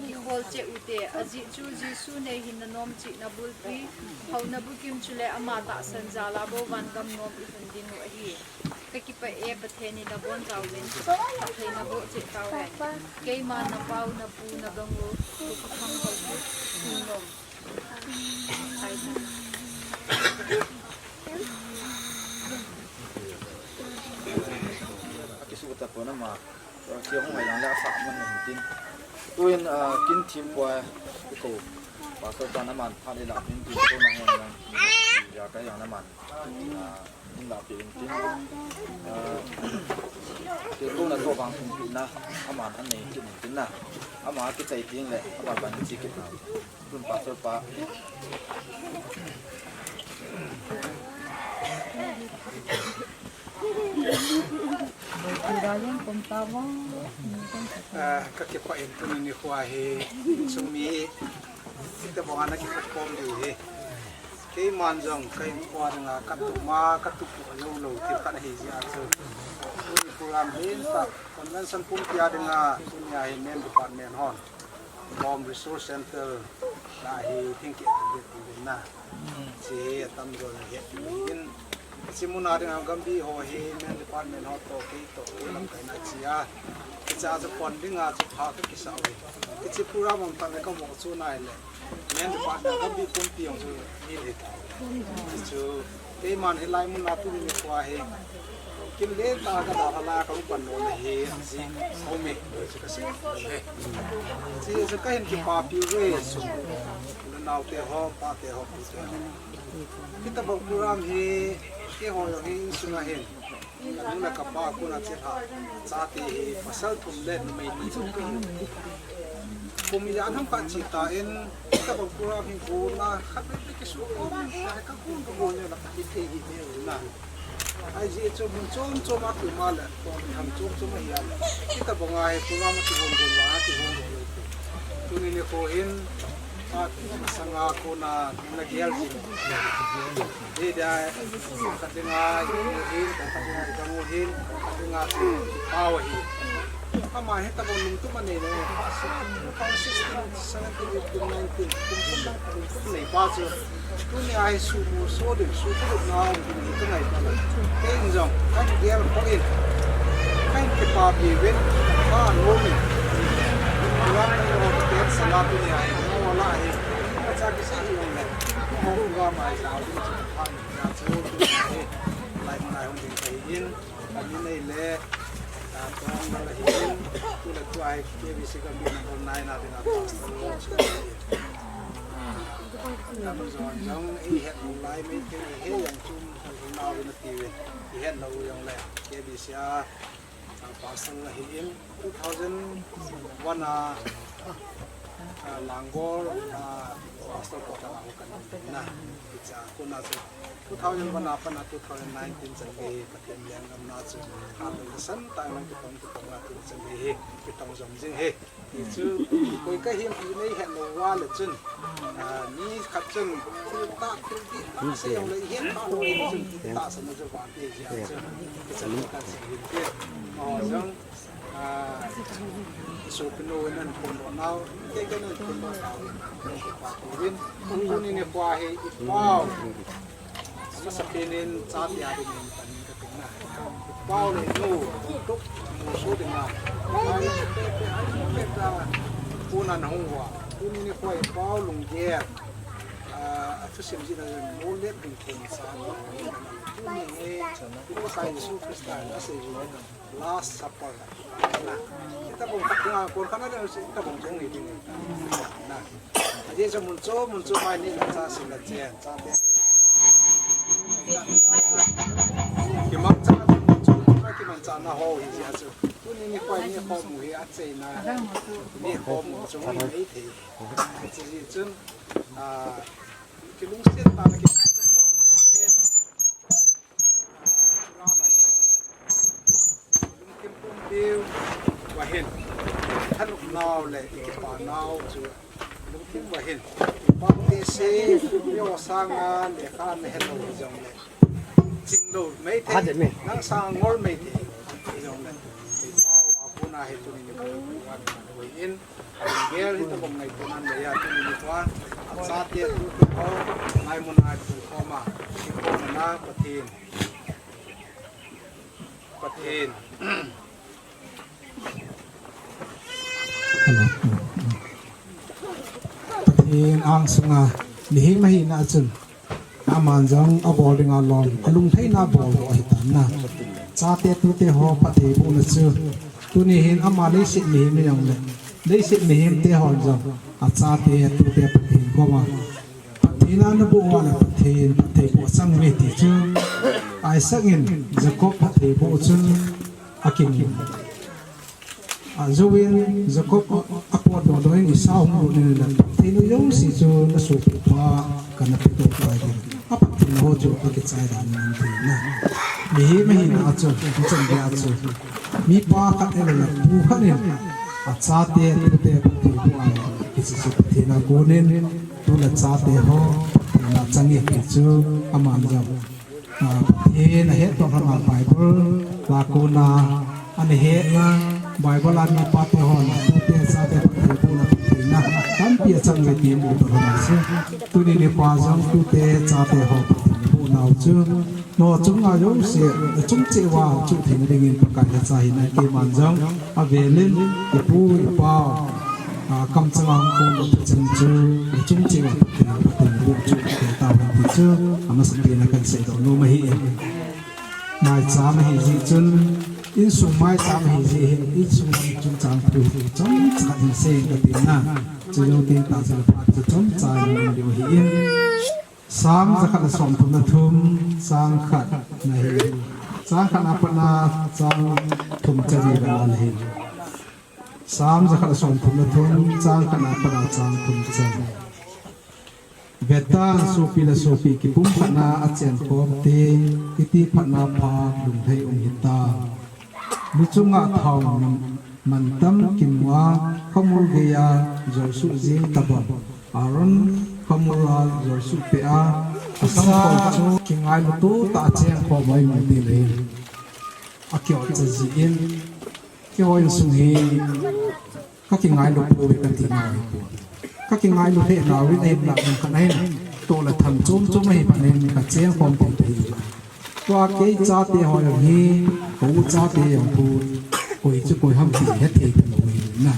Ikhol cheh ute, ajeh chu Jesu Nei Hinna Nom chihna bulpi, houna bukim chule ama tahsan jal a bou vangam nom ilhun ding u ahi. Kakipah e, Pathen in nabonchauvin phatthei naboh cheh tauhen. Keima napau, napu, naganghu, Pu Khang Haokip, Pu Nom. Akisuh tapon ama, sia hung ngai lang le asah man hin tin. Tuin, ah, kin thim poi, iko, Pastor tan aman phat ilah pin tin, ko na hen yang, ya ka yang aman, ah, inlah pin tin. Ah, ke ko na to bang pin na, aman an nei kin tin na. Ama kichai ting le, aban ban chi kit na. Tun Pastor pa. Ah, kakipah in tuni nikho hi, sung mi, kita bang ana kipa kom diu hi. Keiman jong, ka in kwa dinga, katup ma, katup lou lou, ti khat ahi jeh a chu. Tuni program hin ta, convention pumpi a dinga, tunia hi main department hon. Home Resource Center, la hi thingkeh tu det tu den na. Hiche hi atamjo na het in. Hiche muna dinga Gambih ho hi men department ho toh kei toh kei lamkai na chia. Hiche a chu pon dinga chu pha kakisah uve. Hiche program um tah le kamu chu nai le. Men department Gambih pumpi jong chu ni le ta. Chu keiman hilai muna tuni nikho hi Kim le ta ka da hala ka upan lo na hi ji ho me chu ka si. Ji chu ka hin kipapi uve. Naote ho, pate ho, pute ho. Hitabang program hi keiho jong hi insunga hin ka nu le ka pa kona chilhah chate hi pasal thum le numei ni chu ka hi. Kum ijat ham khat che tan, hitabang program hi gonna khat vei vei kisu khom, ka gon ka gon le la ka hi thei hi me na. Ahijeh chun mun chom chom a kima le, tong tham chom chom ahi a le. Hitabang a hi program a kihon gon vang a kihon gon lou te. Tuni nikho hin, phat masanga kona na gel jin. Hi dia, khat dinga, i hin, khat dinga, i kang u hin, khat dinga, i pau hin. Ama hitabang lungtup anei le, two thousand sixteen, seventeen, eighteen, nineteen, kum kum lungtup nei pa chu. Tunia hi suhmil so ding, suhmil na um ding hi ka ngai ta le. Kei in jong, ka hin gel kho in, ka hin kipapi uvin, ka nom in. Program nei ho ka tet sa la tunia hi, ka nom la hi. Ka cha kisei hi jong le, ka hung program a hi sa ding chu ka phan ja chu tunia hi. Lai mun a hung ding ka hi in. Ka min ahile, ah, Tongdal ahin, tu le tua hi K B C Gambih number nine a dinga pastor chu ahin. Ah, ka min jong jong, i het lou lai Meitei hi jong chu, hal hal nau na ti ve. I het lou jong le, K B C a, ah, pastor ahin, two thousand one a, ah, Langol, ah, pastor ko ta lang kan na. Hicha, kona chu two thousand one a pat a two thousand nineteen chan gei Pathen lenggam na chu, a, le san ta lang kitong kitong a tu chan gei hi, kitong jom jing hi. Hichu, koi ka hin i nei het lou va le chun, a, mi khat chun, thil tah, thil dih tah sei jong le i het tah lou chun, i tah sa na chu vang te hi a chun, hicha ka sei hin te. O, jong, Ah, i sopinu in ahin phondoh nau, kei kei in ahin phondoh nau, ahin kipa uvin. Tuni nikho hi i pau. Amasapen in chate a dingin pan in ka tina. I pau le nu, tuk, mu so ding a. Ai, pe, pe, ai, pe, pe, puna na hung uva. Tuni nikho hi i pau lunggel. Ah, athusim jih na jong, molet ding theng sa. Tuni hi, i Pakai Jesu Christa in asei jing. Last Supper. Na. Hitabang khat dinga, kon khat na le, hitabang jong hi ding. Na. Ajeh chu mun chom, mun chom a ni la cha sin la chen, chate. Kimangcha, mun chom, mun chom a kimangcha na ho hi jeh a chu. Tuni nikho hi ni khomu hi acheina. Ni khomu chom hi mei thei. Ajeh chu, ah, kilungset tah a ki Lungthim pumpiu va hin, thanop nau le i kipa nau chu lungthim va hin, i pau tise, i o sanga lekha na he lou hi jong le, ching lou mei thei, nang sang ngol mei thei hi jong le, i pau a kona hi tuni nikho hi in, Lunggel hitabang ngaito nan le ya tuni nikho a, achate tute ho, ngai mun ngai pu khoma, kikhom na Pathen. Pathen. Pathen angsunga, mihem ahina chun. Aman jong abol dinga lom, alungtheina bol doh ahi tan na. Chate tute ho phatthei bohna chu. Tuni hin ama leiset mihem jong le. Leiset mihem te hon jong. Achate tute Pathen koma. Pathen a naboh uva le Pathen, phatthei boh chang uve ti chu. Isaac in Jacob phatthei boh chun akin. Ajouvin Jacob a, apotdoh doh in Esau hung lut in le, phatthei nu jouse chu nasopipa kana pedoh tai tin. Aphatthei na ho chu akichai dan in ahin thei na. Mihem ahina a chu, hichan gei a chu. Mipa khat in le pu khat in, achate tute phatthei boh a le, hiche chu Pathen a konin, tu le chate ho, Pathen a chang e ti chu, aman jong. Ah, Pathen ahettoh lhon a Bible la kona ana hetna, Bible a mipa te hon, tute chate Pathen na Pathen na tampi achang ve ti mu ta hon chu. Tuni nikho jong tute chate ho Pathen na bu nau chu. Nangho chunga jouse, nachung cheh uva chuh theina dingin Pakai na cha hina keiman jong avelin, ipu, ipau, a, kamchanga hung kon u thucheng chu, nachung cheh uva Pathen, Pathen na bu chu, Pathen tao hen ti chu, amasapen a kahin seidoh nom ahi. Maicham ahi jeh chun, insung maicham ahi jeh hin, insung chungchang thu chomcha hin sei inge kati na. Chujou teng tah chu phat chu chomcha hin um diu ahin. Sam jakhat le somthum le thum, chang khat na hin. Chang khat a pat a chang thum chan hi na hin. Sam jakhat le somthum le thum, chang khat a pat a chang thum chan. Vetan, sopi le sopi kipumkhatna a chenkhom teng, kiti phatna pha lunglhai um hita. Luchunga thao mantam kimu a, khamul geiya jolsuh jing tabang. Aaron khamul a jolsuh peh a, asangkhol chu kingailu tah a chengkhom a imu tile, akiolcha jin, keiho insung hi kakingailu pouve kati nau hi. Kakingailu lheh nauvin ahinla mun khat ahin, toh le than chom chom ahi phat in kachengkhom thei thei. Tua kei chate ho jong hi, ka u chate jong khu, koi chu koi ham ti hethei talou ahi na.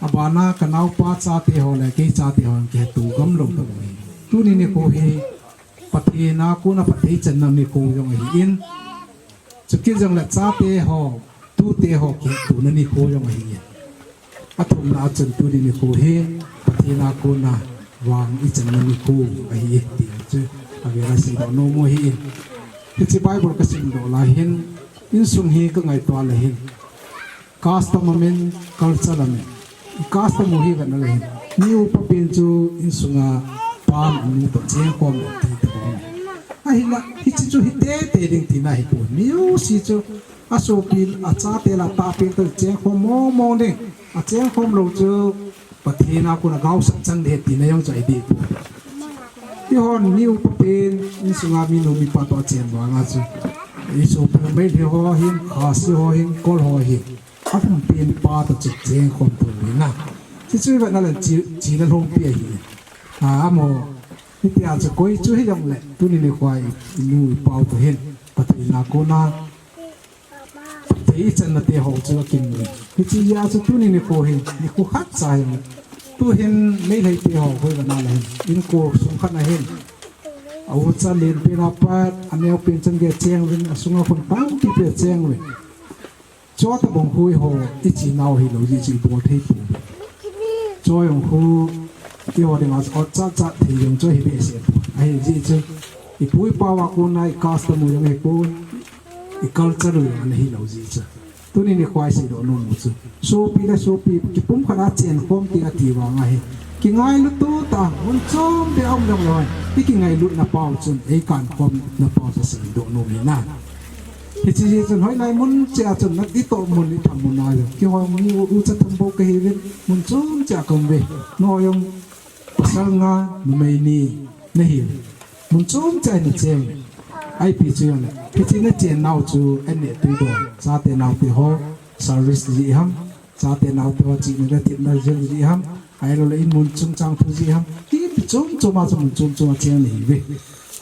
Abana kanaopa chate ho le kei chate ho kiheto gamlou talou ahi. Tuni nikho hi Pathen a kona phatthei channa nikho jong ahin, chukit jongle chate ho, tute ho kihetona nikho jong ahin. Athumna a chun tuni nikho hi Pathen a kona vang ichanna nikho ahi ti chu avela seidoh nom u ahin. Hiche Bible kasimdoh lai hin, insung hi kangaito le hin, custom amen, culture amen. Custom u hi vetna le hin, mi upa pen chu insunga pan anu toh chengkhom ti tabang ahi. Ahinla hiche chu hi tete ding tina ahipoi. Mi jouse chu asopi, achate la tahpen toh chengkhom mong mong ding. Achengkhom lou chu Pathen a kona gaosap chang ding ahi tina jong chu ahi deh poi. Eihon mi upa pen insunga minu mipa toh achen vanga chu, isopi Meitei ho hin, Khasi ho hin, Kol ho hin, alhumpen pa toh chu chengkhom thou ahi na. Hichu ivetna le chi, china lhompi ahi. A, amaho, hitia chu koi chu hijongle, tuni nikho a inu ipau toh hin Pathen a kona phatthei ichanna te ho chu akimu. Hiche jeh a chu tuni nikho hin, nikho khatcha hin, tuhin Meitei te ho hoivetna le hin, inko sung khat na hin, a ucha lenpen a pat, aneopen chan gei acheng uvin, asunga khun tampi pi acheng uvin. Chutabang khu eiho ichenau hilou jeh chu ibol thei pouve. Chu jong khu eiho dinga chu ot chat chat thei jong chu ahi behseh poi. Ahijeh chun ipu ipau a kona i custom u jong ahipoi, i culture u jong ana hilou jeh chu. Tuni nikho a iseidoh nom u chu, sopi le sopi kipumkhat a chenkhom ti ati vang ahi. Kingailut tah a, mun chom beh a um jongleu hen, ikingailutna pau chun eikankhomna pau chu seidoh nom ahi na. Hiche jeh chun hoilai mun cheh a chun na itoh mun, itham mun a jong, keiho mi u, ucha thum bou kahiuvin, mun chom cheh a kaum uve. Nangho jong pasal nga, numei ni nahiuve. Mun chom cheh a nacheng uve. Ipi chu jongle, hiche nachennau chu anneh tui don, chate naote ho service jeh ham, chate naote ho chihna le thepna jeh ham, ahiloule in mun chungchang thu jeh ham, ipi chom chom a chu mun chom chom a cheng nahiuve.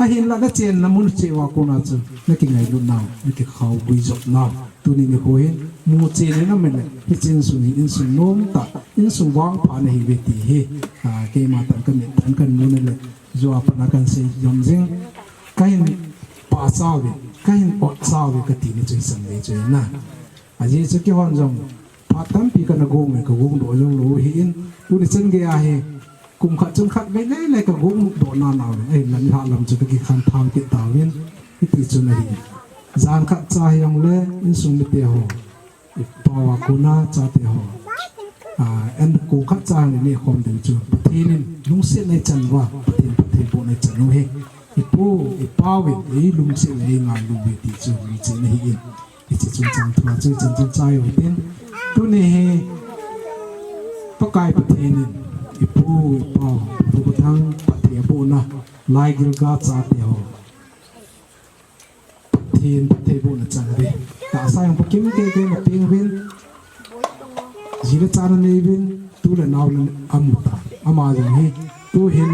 Ahinla nachenna mun cheh uva kona chu nakingailutnau, nakikhaogui jopnau, tuni nikho hin muchen in aum le, hiche insung hi insung nomtah, insung vangpha nahiuve ti hi, a, keima tah in kamit tah in kahin mu na le, jua pat a kahin sei jom jing, kahin pahcha uve, kahin otcha uve kati na chu hicheng le chu ahi na. Ajeh chu keihon jong phat tampi kana gong uve, kagongdoh jonglou ahin, tuni chan geiya hi kum khat chun khatvei leilei kagongdoh nanau le, ahinla nilhah lam chu kakikhen thang kit tauvin, hiti chun ahi. Jan khatcha hijongle insung mite ho, ipau a kona chate ho, a, an kong khatcha le nehkhom ding chu Pathen in lungsetna ichan uva, Pathen phattheibohna ichan u ahi. Ipu ipau in eilungset le eingailu uve ti chu hiche ahin, hiche chungchang thua chu ichan chun chai u hitin. Tuni hi Pakai Pathen in ipu ipau Pu Pathang phattheibohna, Laigilgal chate ho, Pathen phattheibohna chang uve. Tahsa jong pakim keikei napeng uvin, Ji le cha anei uvin, tu le nao le amu tan. Ama jong hi, tu hin,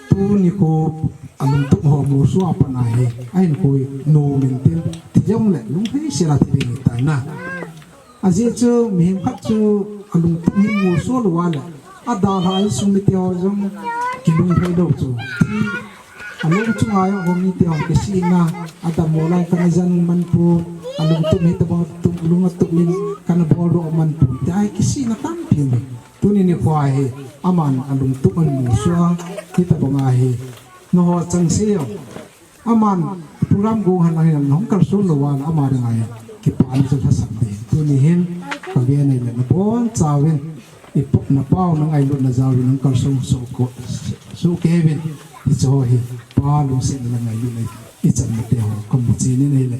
tuni kho alungtup ho musoh a pat ahi, ahin koi nom in tin, thi jong le lunghei sel a thi ding ahitai na. Ajeh chu mihem khat chu alungtup hin musoh lou a le, adalha insung mite ho jong kilunghei lou chu. Thi alung chunga jong ho mite ho kisihna, adammo lai kana jan man pon, alungtup hitobang tup lung atup in kana boldoh man pon. Tia hi kisihna tampi um e. Tuni nikho hi, aman alungtup ahin musoh a, hitobang ahi. Nangho changseh jong. Aman program gong hen lang hin nahung kalson lou a le ama dinga hi kipana chu lhasam ding. Tuni hin kaven ahile nabonchauvin ipa, napao nangailutna jal uvin nahung kalson soh ko, soh kei uvin. Hiche ho hi Pa lungsetna le ngailutna ichan nate ho kamu chen in ahile.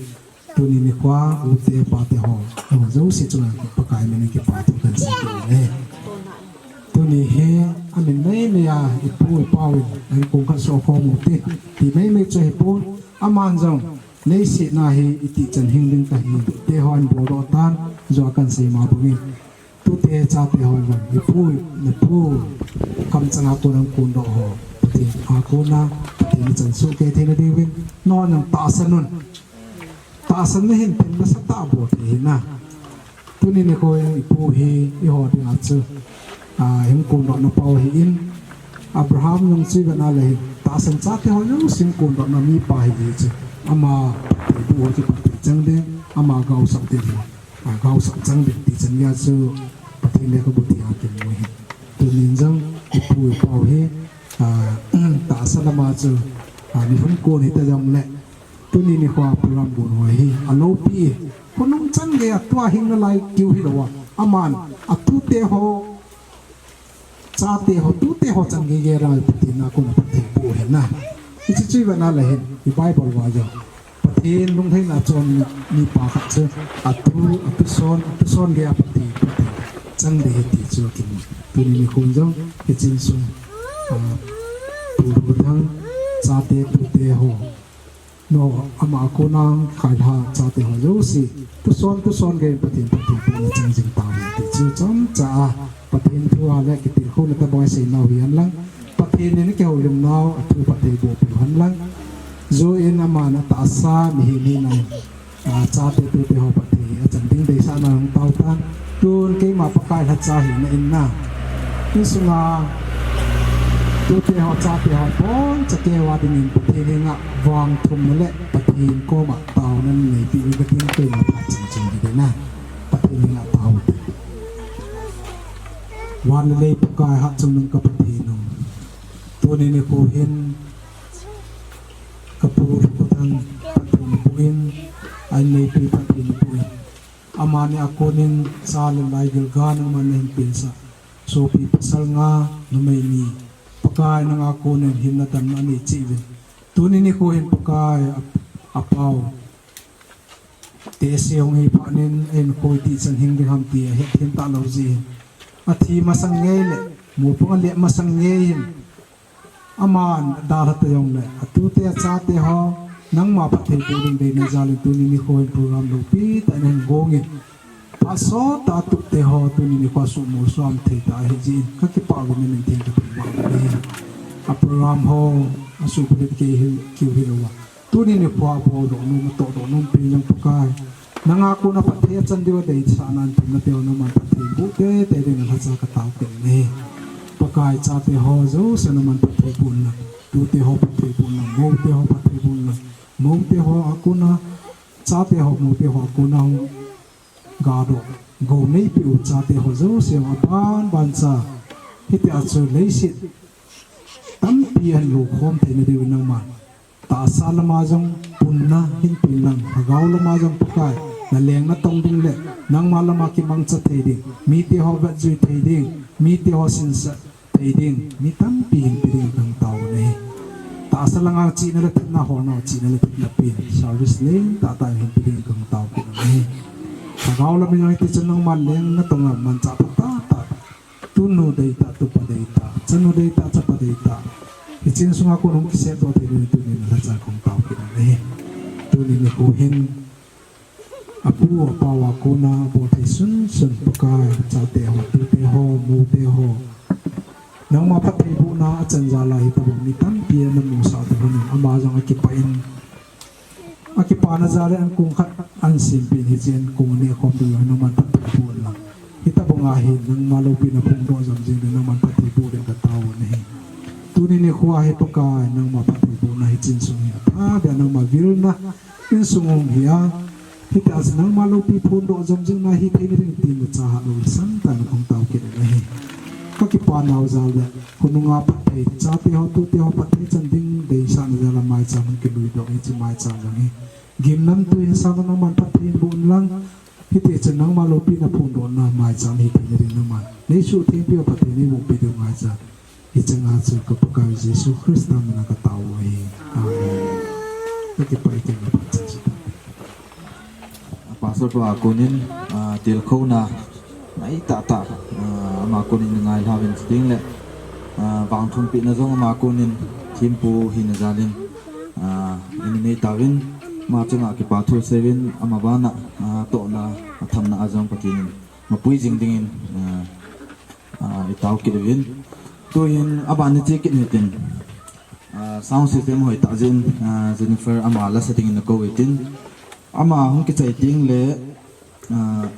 Tuni nikho a ute pate ho, nangho jouse chunga Pakai min in kipa thu kahin sei kit e. Tuni hi amin meimei a ipu ipau in ahin kong khat soh khom u hite, ti meimei chu ahipon, aman jong leiset a hi itih chan hing ding kahi ti ho ahin boldoh tan, jua kahin sei ma bangin. Tute chate ho jong ipu, napu kamchang a kon a hung kondoh ho, Pathen a kon a Pathen ichan soh kei theina diuvin nangho jong tahsan un. Tahsanna hin tin nasatah a bol thei ahi na. Tuni nikho ipu hi eiho dinga chu, a, hung kondohna pau ahin, Abraham jong chu ivet a le hin tahsan chate ho jouse hung kondohna mipa ahi chu. Ama phattheiboh ho chu phatthei chang ding, ama gaosap ding hi, a, gaosap chang ding ti chan geiya chu Pathen lekhabu thei a kimu ahi. Tunin jong ipu ipau hi, a, tahsa lama chu, a, mi hung kon hita jongle, tuni nikho a program gon ho hi aloupi e. Khonung chan geiya tua hing nalai keu hilou a, aman atute ho, chate ho, tute ho chan gei geiya Pathen a kon a phattheiboh ahi na. Hiche chu ivet a le hin i Bible uva jong Pathen lungheina chon mipa khat chu atu, atuson, atuson geiya phatthei, phatthei chang ding ahi ti chu akimu. Tuni nikho jong hiche insung, a, Pu Ruthang chate tute ho, nangho ama a kon a hung khailha chate ho jouse, tuson, tuson geiya Pathen phattheibohna chang jing tauvin ti chu chomcha a Pathen thu a le kitilkhouna tobang isei nau hihen lang, Pathen in akihoulim nau a thu phattheiboh peh u hen lang. Joh in aman atahsa mihem hina in, a, chate tute ho phatthei achan ding deisahna hung tao tan. Tun keima Pakai lhacha hina in na, insunga tute ho chate ho boncha keiho a dingin Pathen henga vangthumna le Pathen koma taona neipi u kating, keima phat chengcheng ding na. Pathen henga tao u te. Van le lei Pakai hatchungnung ka Pathen u, tuni nikho hin kapu Ruthang Pathen boh in, a inneipi Pathen boh in, amani a kon in cha le lai gilgal nangman nahin pensah, sopi pasal nga, numei ni, Pakai nanga kon in hinna damna anei cheh uvin. Tuni nikho hin Pakai a, apau Tese hung hi phat in, a inkho itih chan hing ding ham ti ahet them talou jeh hin, athi masang ngei le mopung alet masang ngei hin, aman adalha ta jongle atute achate ho nangma phattheiboh ding deina jal in tuni nikho hin program loupi tah in ahin gong in, phat sot tah a tup te ho tuni nikho a suhmol suham thei tah ahi jeh in kakipah uvin, namin theng kathangvah uve. A program ho asuhphalet kei hi, kiu hilouva, tuni nikho a boldoh nom, atohdoh nom pen jong Pakai, nanga kona phatthei achan diu adeisahna in thumna teho nangman phattheiboh teitei dingin lhacha katao kit in ahi. Pakai, chate ho jouse nangman phattheiboh inlang, tute ho phattheiboh inlang, moute ho phattheiboh inlang, moute ho a kona, chate ho, moute ho a kona hung gadoh, gou neipeh u chate ho jouse aban bancha, hitia chu leiset tampi ahin lokhom theina diuvin nangman tahsa lama jong punna hinpeh inlang, lhagao lama jong Pakai, naleng natong ding le nangma lama kimangcha thei ding, mite ho vetjui thei ding, mite ho sinsah thei ding mi tampi hinpe dingin kahung tao u ahi. Tahsa langa chihna le thepna, holnau chihna le thepna pen service lentah tah in hinpe dingin kahung tao kit u ahi. Lhagao lamin jong hiti chun nangman leng natonga manchah pha tahtah, tunu deitah, tupa deitah, chanu deitah, chapa deitah, hiche insunga kon hung kisepdoh thei dingin tunin lhacha kahung tao kit u ahi. Tuni nikho hin Apu apao a kona bol thei sunsun Pakai, chate ho, tute ho, mute ho. Nangma phattheibohna achan jal a hitobang mi tampi ana musah thei lhon in ama jong akipah in, akipana jal in ankong khat ahin sempeh in hiche ankong aneh khom diu nangman phattheiboh in lang. Hitobang a hin nangma loupina phongdoh jom jing ding nangman phattheiboh ding katao u ahi. Tuni nikho hi Pakai nangma phattheibohna hiche insung hi atha beh a nangma vilna insung hung hi a, hitia chu nangma loupi phondoh jom jing na hithei nading tin le chahat lou le santah in kahung tao kit in ahi. Kakipah nau jal le, khonunga phatthei, chate ho, tute ho phatthei chan ding deisahna jal a maicham hung kiluidoh hiche maicham jong hi gimnamtui hin sangtah nangman phatthei boh in lang, hiti chun nangma loupina phondohna maicham hithei nading nangman neisuh thengpi u phatthei neiboh peh diu ngaichat. Hiche nga chu ka Pakai Jesu Christa mina katao u ahi. Amen. Kakipah e, ken phatchan chu. Pastor pa a konin, ah, tilkhouna ngai tahtah, ah, ama konin ngai lhauvin chuteng le, ah, vangthumpehna jong ama konin thempu hina jal in, ah, inei tauvin, ama chunga kipa thu seiyuvin, ama bana, ah, tohna, athamna a jong Pathen in mapui jing dingin, ah, ah, itao kit uvin. Tuhin aban iche kit hitin, ah, sound system hoitah jeh in, ah, Jennifer ama lasa dingin nakou hitin. Ama hung kichai teng le, ah,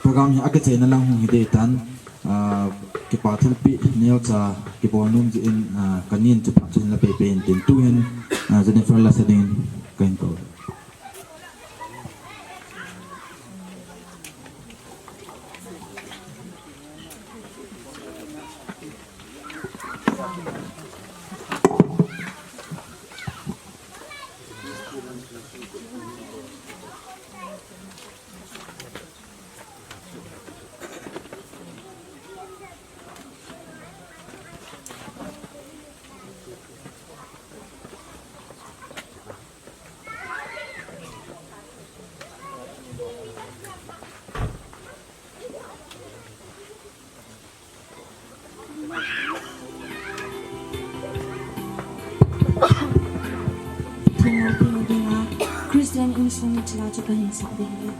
program hi akichaina lang hung hi ding tan, ah, kipa thilpeh neocha kibol nom jeh in, ah, kanin chu phat chun la peipei intin tuhin, ah, Jennifer lasa dingin kahin kou. Thina pina dinga Christian insung chila chu kahin sah ding ahi.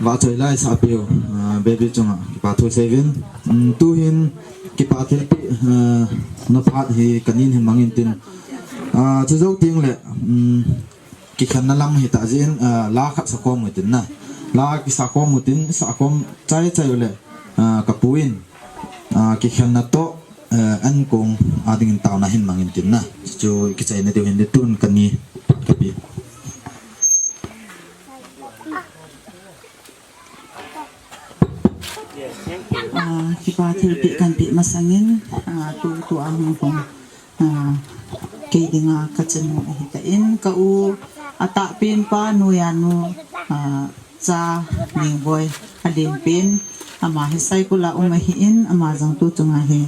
Vahchoi lai sahpiu, ah, baby chunga kipa thu seivin. Um, tuhin kipa thilpeh, ah, na phat hi kanin hin mangin tin. Ah, chujou teng le, um, kikhenna lam hita jin, ah, la khat sakhom u tin na. La kisakhom u tin, sakhom chai chai u le, ah, kapu in, ah, kikhenna toh, eh, ankong a dingin taona hin mangin tin na. Chu kichaina diu hin di tun kani kapi. Ah, kipa thilpeh kanpeh masangin, ah, tu, tu a hung hung, ah, kei dinga kachanu ahitan ka u atahpen pa noiya nu, ah, Cha Ningboi, alen pen, ama hi Saikul a um ahin, ama jong tu chunga hi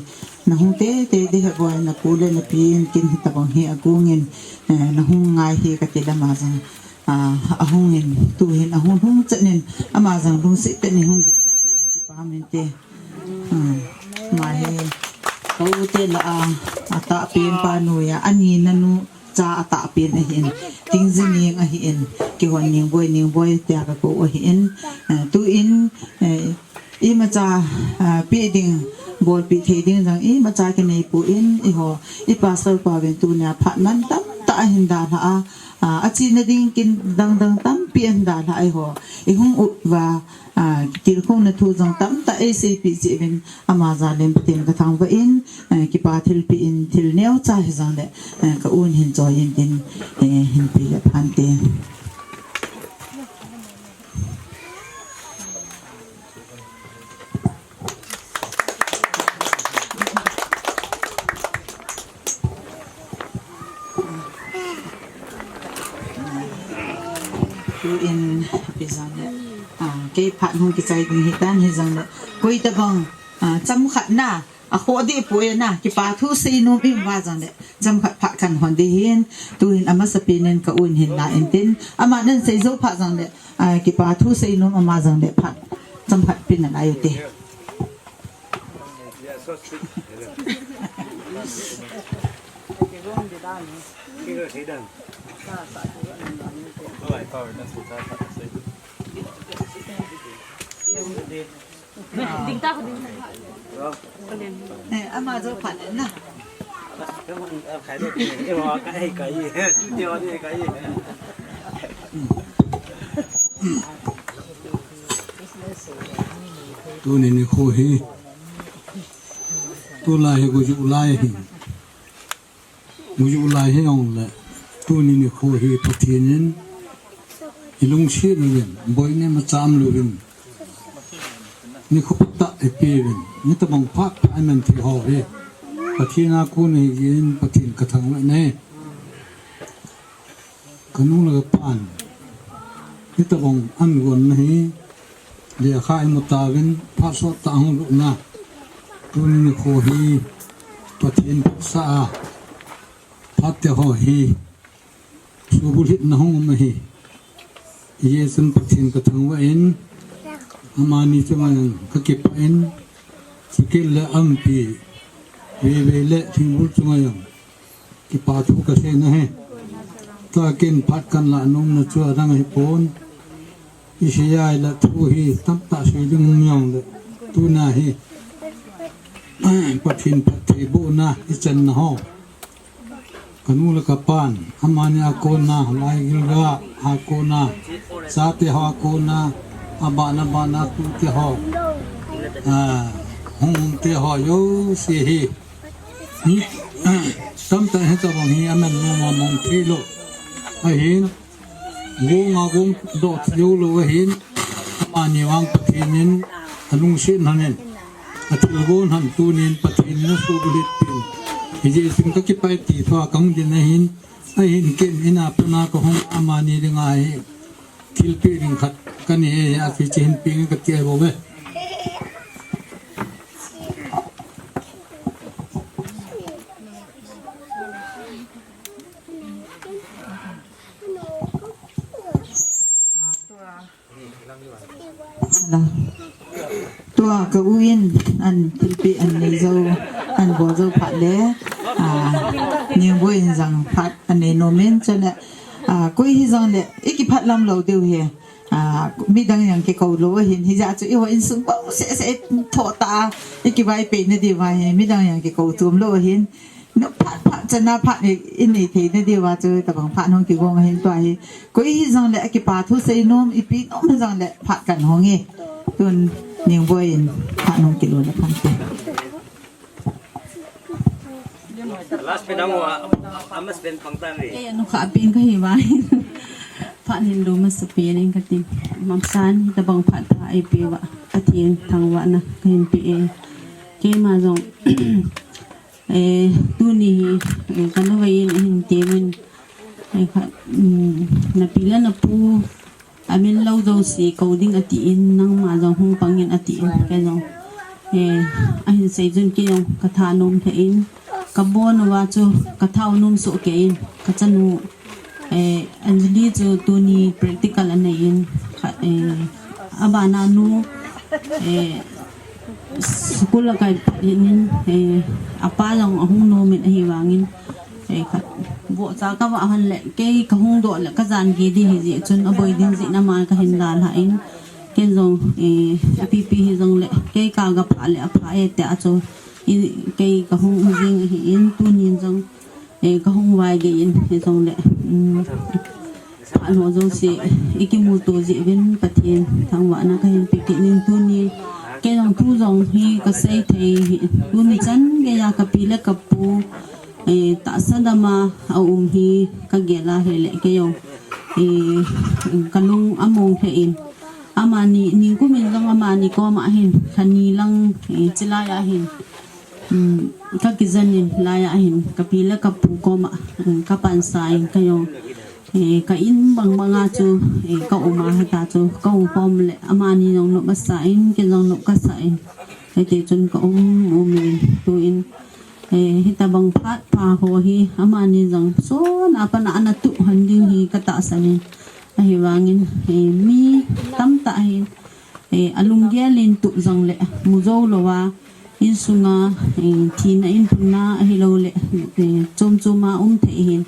nahung tete ding he boi, napu le napi in kin hitabang hi agongin, eh, nahung ngai hi kati le ama jong, ah, ahungin, tuhin ahung lhung chetnin, ama jong lungset tah in hung ding toh pi le kipah inte. Hmm. Ama hi ka u te lah a, atahpen pa noiya, ani na nu, cha atahpen ahin, Tingjining ahin, kihon Ningboi, Ningboi tia kakou ahin, eh, tuin, eh, imacha, ah, peh ding, bolpeh thei ding jong imacha kinei pon, eiho, i pastor pa uvin tunia phat mantam tah ahin dalha a, ah, achena ding kin dang dang tampi ahin dalha a, eiho, ihung uva, ah, tilkhouna thu jong tamtah eiseipeh jeh uvin, ama jal in Pathen kathangvah in, eh, kipa thilpeh in, thil neocha hijongle, eh, ka un hin choi in tin, eh, hinpe le phante. Tuin, ipi jongle, ah, kei phat hung kichai ding hitan hijongle, koi tabang, ah, chomkhat na, akhoh deh poi na, kipa thu seinom ium uva jongle, chomkhat phat kan hon ding ahin, tuhin amasapen in ka un hin la in tin, aman asei jou phat jongle, ah, kipa thu seinom ama jongle phat, chomkhat pen nalai ute. Eh, ama jou phat na. Tuni nikho hi, tulai hi gujuh lai ahi. Gujuh lai hijongle, tuni nikho hi Pathen in ilungset uvin, boina imacha umlouvin, nikho tah eipeuvin, nitabang phat phat eiman thei ho hi Pathen a kon ahi jeh in Pathen kathangvah e. Kanu le kapan, hitabang an gon na hi, Lekha imu tauvin, phat sot tah hung lutna. Tuni nikho hi Pathen phatsah a, phat te ho hi subulhitna hung um ahi. Hijeh chun Pathen kathangvah in, amani chunga jong kakipah in, chukit le ampi veve le thingbul chunga jong kipa thu kasei nahi. Tua ken phat kalah nomna chu adang ahipon. Isaiah la thu hi tamtah sei ding um jongle, tuna hi Pathen phattheibohna ichanna ho, kanu le kapan, amani a kona, laigilga a kona, chate ho a kona, abana bana tute ho, a, hung umte ho jouse hi, mi tamtah in hitobang hi aman nom a mong theilou ahin, gong a gong doh thei lou ahin, amani vang Pathen in alungset lhonin, athilgon lhon tunin Pathen in asubulhit pin, hijeh chun kakipah e ti thua kahung din ahin, ahin ken ina pana kahung amani dinga hi thilpeh ding khat kanei e, ati chu hin peng kati e bou ve. Tua ka u in an thilpeh an nei jou, an bol jou phat le, a, Ningboi in jong phat anei nom in, chule, a, koi hijongle ikiphat lam lou diu hi. A, midang jong kikou lou ahin, hijeh chun eiho insung bou seh seh thoh tah a ikivaipoh na diu ahi, midang jong kikou chom lou ahin. Phat phat chana phat inei thei na diu a chu tabang phat hung kigong ahin tua hi. Koi hijongle akipa thu sei nom, ipi nom hijongle phat kan hong e. Tun Ningboi in phat hung kilhon le phan te. Last pen ang wa, amas pen pang tang e. Kei anukha pen kahi uva. Phat hin lou masa pen in kati. Mamsan tabang phat pha eipeh uva, Pathen thangvahna kahin pe e. Keima jong Eh, tuni hi, eh, kanuvai in ahin temin, eh, kha, um, napi le napu amin lou jouse kou ding atin, nangma jong hung pangin atin, kei jong, eh, ahin sei chun kei jong kathanom lheh in, kabon uva chu kathao nom soh kei in, kachanu, eh, Anjali chu tuni practical anei in, kha, eh, abana nu, eh, School a kai phat in, eh, apa jong ahung nom in ahivangin, eh, khat vohcha kavah hon le, kei kahung doh le kajan gei ding hijeh chun aboi ding jeh in ama kahin dalha in, ken jong, eh, apipi hijongle, kei kaga pha le apha e tia chu, i, kei kahung jing ahin, tunin jong, eh, kahung vai gei in, hijongle, um, phat ho jouse, ikimuto jeh uvin Pathen thangvahna kahin pe kit in tuni. Kei jong thu jong hi kasei thei hi, tuni chan geiya kapi le kapu, eh, tahsa dama aum hi kagel a hile kei jong, eh, kalung among lheh in. Amani, ningkum in jong amani koma hin, lha ni lang, eh, chilai a hin. Um, kakijen in, laiya hin, kapi le kapu koma, um, kapansa in, kei jong, eh, ka in bang banga chu, eh, kaum a hita chu, kahung khom le, amani jong nop asa in, kei jong nop kasa in, hiti chun kaum, um in, tuin, eh, hitabang phat pha ho hi, amani jong, sona pana ana tuh hon ding hi katahsan in, ahivangin, eh, mi tamtah hin, eh, alunggel in tuh jongle, mu jou louva, insunga, eh, thina inthunna ahilou le, eh, chom choma um thei hin.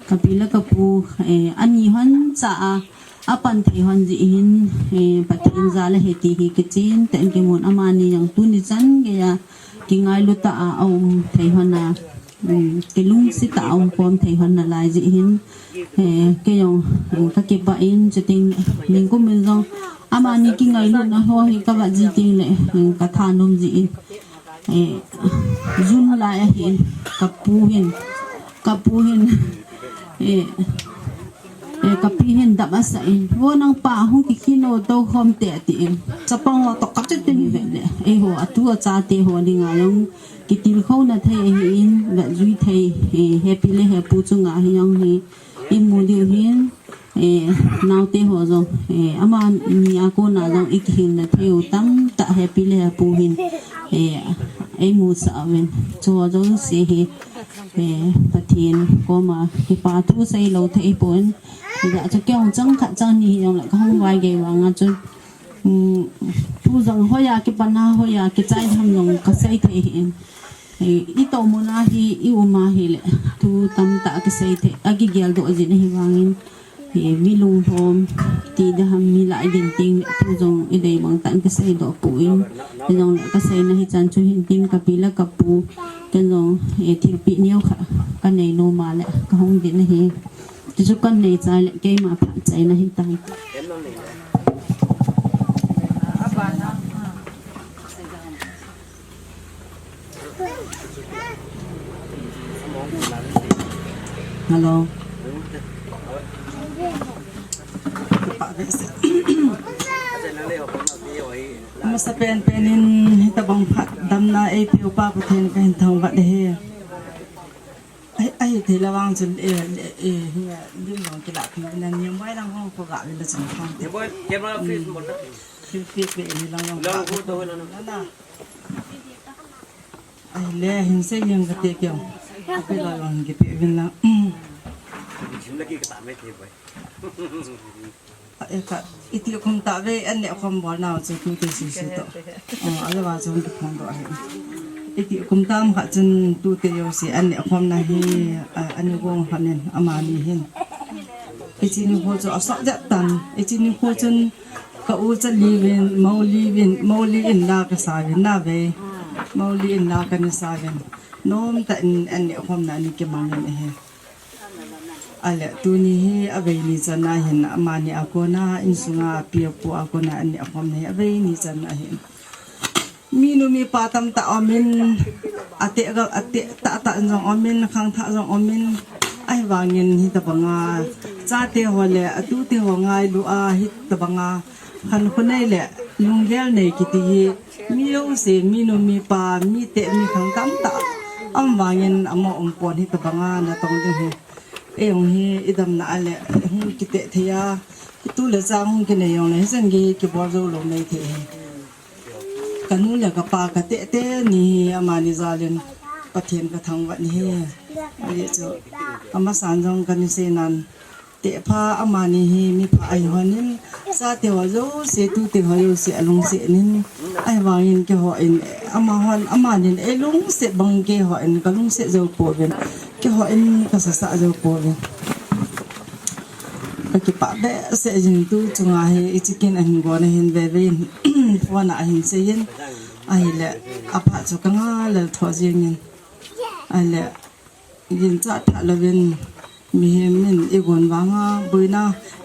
Kapi le kapu, eh, ani hon cha a, apan thei hon jeh hin, eh, Pathen jal ahi ti hi kichen tah in kimun amani jong tuni chan geiya, kingailu tah a aum thei hon a, um, kilungset tah a um khom thei hon nalai jeh hin, eh, kei jong, eh, kakipah in, chuteng, ningkum in jong, amani kingailutna ho hi kavah ji teng le, eh, kathanom ji in, eh, June lai ahin, kapu hin, kapu hin, eh, eh, kapi hin dam asa in, vo nangpa hung kikhin o tou khom te ati in, chapang ho toh kachu tin ve le, eiho atu achate ho dinga jong, kitilkhouna thei ahin, vejui thei, eh, hepi le hepu chunga hi jong hi, imu diu hin, eh, naote ho jong, eh, amani a kona jong i kihilna thei u tamtah hepi le hepu hin, eh, eimusah uvin. Chuho jouse hi, eh, Pathen koma kipa thu seilou thei pon. Hijeh chun kei hung chang khat chang ni hijongle kahung vaigei vanga chun, um, thu jong hoiya kipan a, hoiya kichai ham jong kasei thei hih in. Eh, i tohmun a hi, i um a hile, thu tamtah kisei thei, akigeldoh jin ahi vangin, eh, mi lunglhom, ti ding ham, mi lah ding ting, thu jong i dei bang tah in kiseidoh poi. Hijongle kaseina hichan chu hin tin kapi le kapu, ken jong, eh, thilpeh neo khat kanei nom a le, kahung ding ahi. Chuchu kanei chai le, keima phatchaina hitan. Hello. Amasa penpen in hitabang phat damna eipeupa Pathen kahin thangvah e. Ai, ai, thei la vang chun, eh, eh, eh, hi, lim long kila pi na ni mai lang hong ko ga wi la chun thang te. Thil pi pi ni lang long ko to la na. Ai le, hin sei yang kate kyo. Pi la long ki pi win la. Eh, kha, iti kum tah ve, an neh khom bol nau chu tute sese toh. Oh, alou a chu hung kiphongdoh ahi. Iti kum tam kha chun tute jouse an neh khomna hi, ah, ani gong khat in amani hin. Hiche nikho chu asot jep tan. Hiche nikho chun ka u cha li uvin, mo li uvin, mo li in la kasa uvin na ve. Mo li in la kana sa uvin. Nomtah in an neh khomna ani kimang in ahi. Ale, tuni hi avei ni channa hin, amani a kona, insunga api apu a kona an neh khomna hi avei ni channa hin. Minu mipa tamtah umin, ateh ga, ateh tahtah jong umin, khangthah jong umin, ahivangin hitabanga chate ho le atute ho ngailu a hitabanga khankho nei le lunggel nei kiti hi mi jouse, minu mipa, mi teh mi khang tamtah um vangin amaho um pon hitabanga natong ding hi. Eijong hi idamna a le hung kiteh thei a, tu le chang hung kinei jongle hichan gei hi kibol jou lou mai thei hi. Kanu le kapa kateh teni hi amani jalin Pathen kathangvah in ahi. Ajeh chu amasan jong kana seinan, tehpha amani hi mipha ahi honin, chate ho jouse, tute ho jouse alungset in, ahivangin keiho in, amahon, amanin eilungset bang keiho in kalungset jou pouvin, keiho in kasasa jou pouvin. Kakipah behseh jin tu chunga hi, hiche kin ahin gon ahin veve in, phone a ahin sei in, ahile, aphat chu kanga lel tho jeng in, ahile, ginchat tha louvin, mihem in igon vanga boina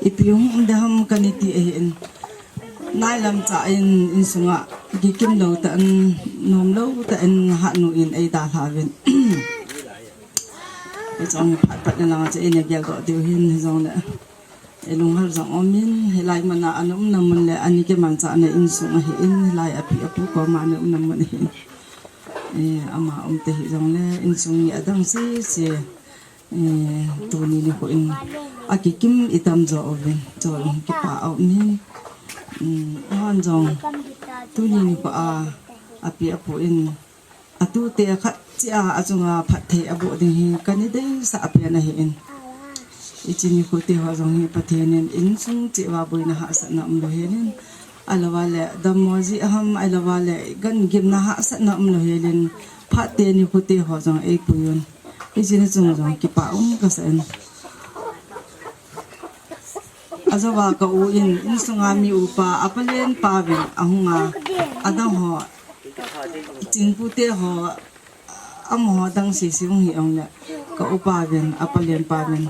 ipi hung um ding ham kana ti ahin. Nailam cha in insunga kikim lou tah in, nom lou tah in hatnu in eidalha uvin. Hichun phat phat na langa chu ina geldoh diu hin hijongle. Ilunghel jong umin, hilai mana ana umna mun le ani kimanchahna insung ahin, hilai api apu koma ana umna mun ahin. Eh, ama umte hijongle, insung mi adang sese, eh, tuni nikho in akikim itam jo uvin, chol kipah a um in. Hmm, hon jong, tuni nikho a, api apu in, atute khat cheh a, achunga phatthei aboh ding hi kana deisah pen ahin. Hiche nikho te ho jong hi Pathen in insung cheh uva boina hahsatna umlou helin, ahilou le dammo jeh ham, ahilou le gangimna hahsatna umlou helin, phat teni nikho te ho jong eipui un. Hiche ni chung jong kipah um kasah in. Ajouva ka u in, insunga mi upa, apalen pa uvin ahunga, adang ho, chingpu te ho, amaho dang sese hung hi jongle, ka upa uvin, apalen pa uvin,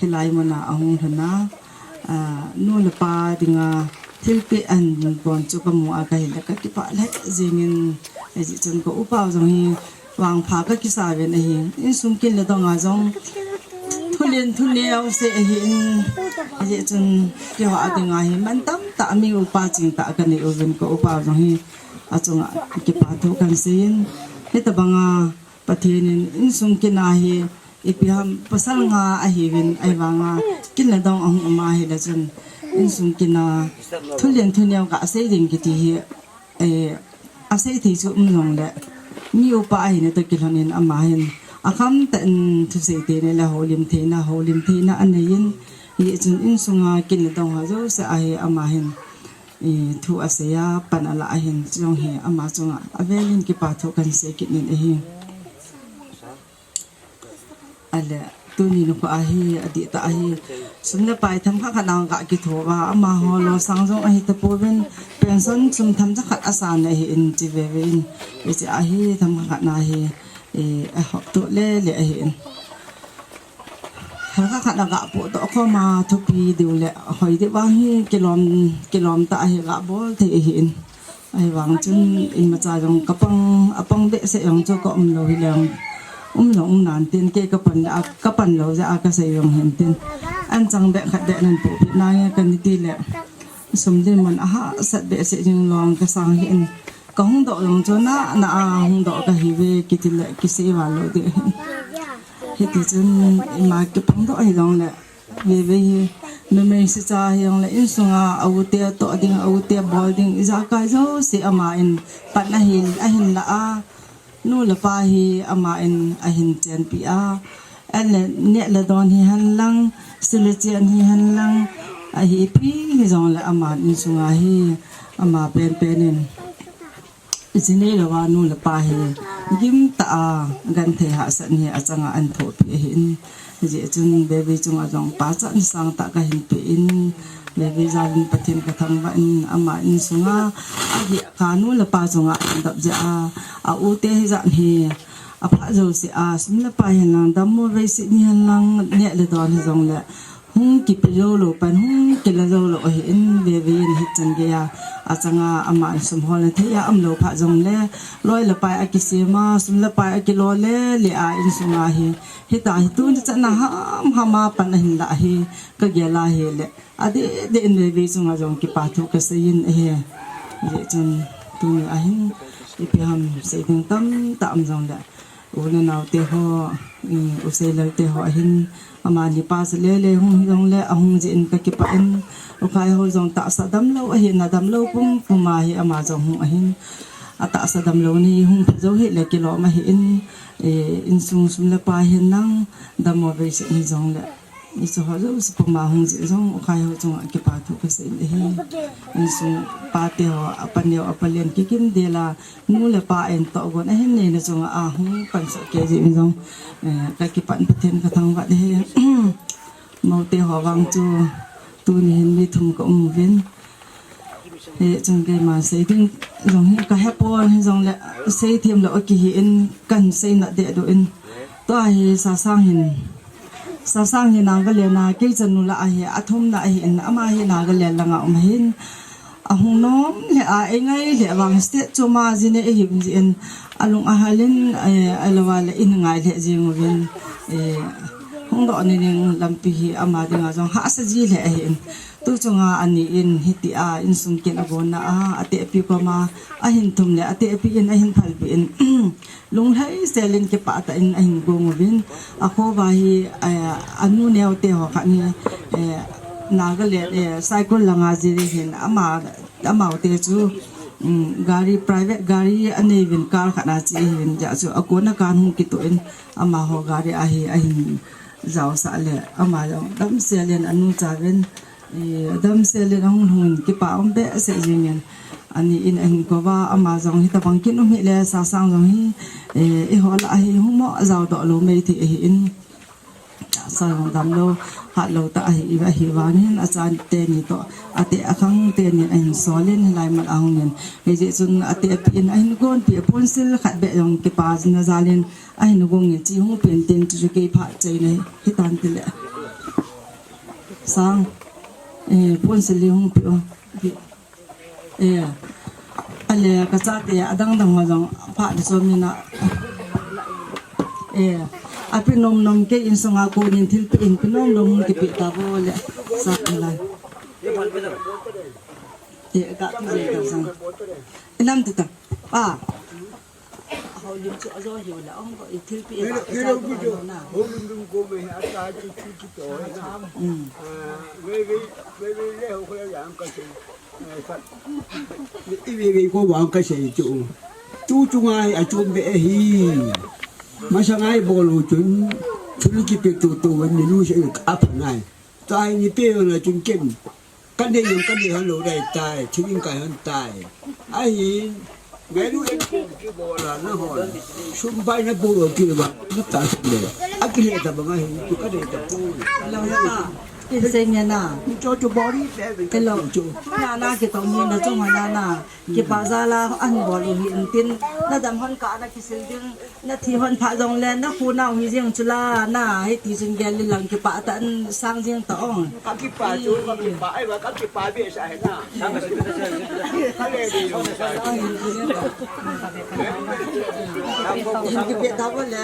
hilai muna ahung lhun a, ah, nu le pa dinga thilpeh ahin bon chu kamu a kahile kakipah lheh jengin, hijeh chun ka upa jong hi, vangpha kakisa uvin ahi. Insung kin le donga jong thulen thuneo se ahin, hijeh chun keiho a dinga hi man tamtah, mi upa chingtah kanei uvin ka upa jong hi achunga kipathu kahin seiyin, hitabanga Pathen in insung kin a hi Ipi ham pasal nga ahiuvin ahivanga kin le dong ahung um ahile chun insung kin a thulen thuneo kasei ding kiti hi, eh, asei thei chu um jongle mi upa ahina toh kilhonin ama hin akham tah in thusei theina le houlim theina, houlim theina anei in, hijeh chun insunga kin le dong ho jouse a hi ama hin, eh, thu asei a pan ala ahin, chujong hi ama chunga avelin kipa thu kahin sei kit in ahi. Ale, tuni nikho a hi, adih tah a hi. Sum le pai themkhat khat a kakitho uva, amaho losang jong ahi tapouvin, pension sum themcha khat asan ahin ti veve in. Hiche a hi, themkhat khat na hi, eh, ahop to lele ahin. Themkhat khat a gapoh to khoma thupi diu le, hoi diu vang hi, kilom, kilom tah a hi gabol thei ahin. Ahivang chun imacha jong kapang, apang behseh jong chu ka um lou hileng. Um jong um nan tin kei kapan le, kapan lou jeh a kasei jong hin tin. Anchang beh khat beh nan pohpeh nange kani ti le. Sum dinmun ahahsat behseh jing long kasang hin. Kahung doh jong chu na, na a hung doh kahiuve kiti le kisei val lou ding hin. Hiti chun ima kipang doh hi jong le. Veve hi, numei se cha hijongle insunga, a u te toh ding, a u te bol ding, ijakai jouse ama in pan ahin, ahin la a, nu le pa hi ama in ahin chenpi a, an le neh le don hihen lang, sil le chen hihen lang, ahi ipi hijongle ama insunga hi, ama penpen in. Ichin neilou a nu le pa hi gimtah a genthei hahsatna hi achanga ahin thohpi ahin. Hijeh chun Veve chunga jong pachatna sangtah kahin pe in, Veve jal in Pathen kathangvah in, ama insunga adih a nu le pa chunga ahin dop jeh a, a u te hijat hi aphat jouse a sum le pai hihen lang dammo veiset hihen lang neh le don hijongle hung kipe jou lou pan, hung kila jou lou ahin, Veve in hichan geiya achanga ama in sum holna thei a umlou phat jongle, loi le pai akisem a, sum le pai akilo lele a insunga hi, hitia hi tuni chan a hamham a pan ahin la hi, kagel a hile, adeh deh in Veve chunga jong kipa thu kasei in ahi. Hijeh chun tuni a hin ipi ham sei ding tamtah um jongle, u le nao te ho, um, u Seilal te ho ahin, amani pa chu lele hung hijongle, ahung jeh in kakipah in, u Khai ho jong tahsa damlou ahin, adamlou pumpum a hi ama jong hung ahin, atahsa damlou ni hung pha jou hile kilom ahin, eh, insung sum le pai hihen lang dammo veiset hijongle. Hiche ho jouse puma hung jeh jong u Khai ho chunga kipa thu kasei in ahi. Insung pa te ho, apa neo, apa len kikim del a, nu le pa in tohgon ahin neina chunga ahung pansoh kei jeh in jong, eh, kakipah in Pathen kathangvah e. Mou te ho vang chu tuni hin mi thum ka um uvin. Hichun keima sei ding jong hi kahepon hijongle seithem lou akihi in kahin sei nat deh doh in. Tua hi Sasang hin, Sasang hi Nagaland a kei chanu lah a hi athumna ahin, ama hi Nagaland langa um ahin. Ahung nom lheh a, eingai lheh vang state chom a jine eihin jin alung ahal in, eh, ahilouva le in ngai lheh jing uvin, eh, hung doh ni ding lampi hi ama dinga jong hahsa ji lheh ahin. Tu chunga ani in hitia insung kin agonna a, atehpi koma ahin thum le atehpi in ahin phalpi in, lunglhai sel in kipah tah in ahin gong uvin, akho uva hi, eh, anu neo te ho khat hi, eh, Nagaland, eh, Saikul langa jiri hin ama, amau te chu, um, gari, private gari anei uvin, car khat a che ahin, hijeh chun akona kan hung kitoh in amaho gari a hi ahin jaosah le ama jong damsel in anu cha uvin, eh, damsel in ahung lhung in kipa um behseh jing in, ani in ahin kou va, ama jong hitabang kin um hile Sasang jong hi, eh, eiho lah a hi hung mo jao doh lou mei thei ahin. Tahsa jong damlou, hatlou tah ahi, ahi vangin, acha teni toh, ateh akhang teni ahin sol in, hilai mun a hung in. Hijeh chun atehpi in ahin gonpi, ponsil khat beh jong kipana jal in ahin gong in, chi hung pen tin chu kei phat chai nei, hitan tile. Sang, eh, ponsil li hung pe o. Eh, ale, kachate adang dang ho jong phat le som ni na. Eh, ape nom nom, kei insunga konin thilpeh in pe nom nom kipe tavo le. Sa lai. Eh, kati je ta sang. Inam ti ta. Pa. Lim chu ajo hiu le ong ko i thilpi e ba sa ko na. Ho lum lum ko me a ta chu chu chu to na. Mm. Ah, we we we we le ho ko ya ang ka chu. Eh, ka. I we we ko wa ang ka se chu. Chu chu ngai a chu be hi. Masa ngai bol u chun. Chu li ki pe tu tu we ni lu se a pa ngai. Tai ni pe na chun ken. Ka nei jong ka nei hon lou dai tai, thil in kai hon tai. Ahin, menu en kum ki bol a na hon. Sum bai na bol ki ba, na ta sum le. A ki le ta ba ngai, tu ka nei ta pu. Lo na ta, kin sei nge na. Ni cho cho bol ni pe, pe lo. Cho. Na na ki tong ni na chong na na. Kipa jal a an bol u hi in tin, na dam hon ka na kisil ding. Na thi hon pha jong le, na khu nau hi jeng chu la, na hi ti jing gel li lang kipa ta an sang jeng ta ong. Ka kipa chu, ka kipa, ai wa ka kipa be sa he na. Ka le di. Jing kipe ta bo le.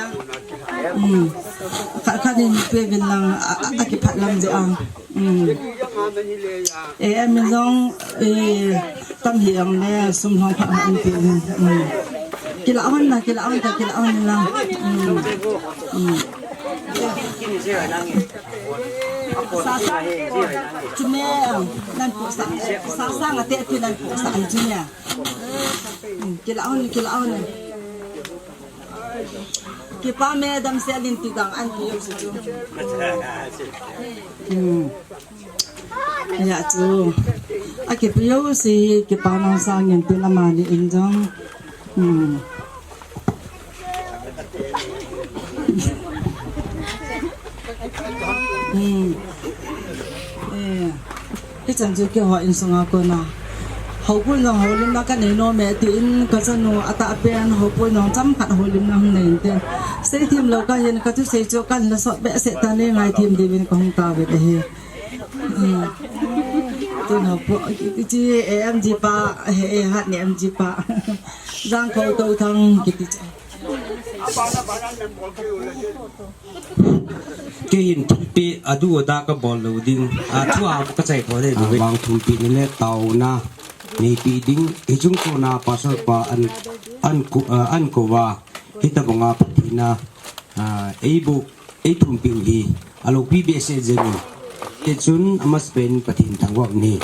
Hmm. Ka, ka ni pe bin lang, a, a, a kiphat lam je ang. Hmm. Eh, eh, min jong, eh, tam hi ang le, sum long pha ang ti. Hmm. Kila hon na, kila hon ta, kila hon na. Hmm. Hmm. Sa sa, chune, nan pu sa, sa sa ngate ti nan pu sa chune. Hmm. Kila hon, kila hon. Kipa me dam se lin ti dang an ti yo si chu. Hmm. Ya chu. A kipi yo si kipa nang sang yen tin ama ni in jong. Hmm. Hmm. Eh. Hichan chu keiho insung a kona. Houpu jong houlimna kanei nom e tin kachanu atahpen houpu jong chomkhat houlimna hung nei inte. Seithem lou kahin kathusei chu kahin la sot behseh tan, nei ngaithem diuvin kahung tao ve ahi. Hmm. Tun houpu, hiche M G pa, he, he, hat ni M G pa. Jangkho Touthang kiti chu. Kei hin thilpeh adu ada kabol lou ding. A, thu a kachai tho ding. A, vang thilpeh ni le taona neipi ding. Hiche chungchon a pastor pa an, an kou, a, an kou a. Hitabanga Pathen in, a, eiboh, eithilpeh u hi. Aloupi behseh jeng in. Hichun amasapen Pathen thangvah in.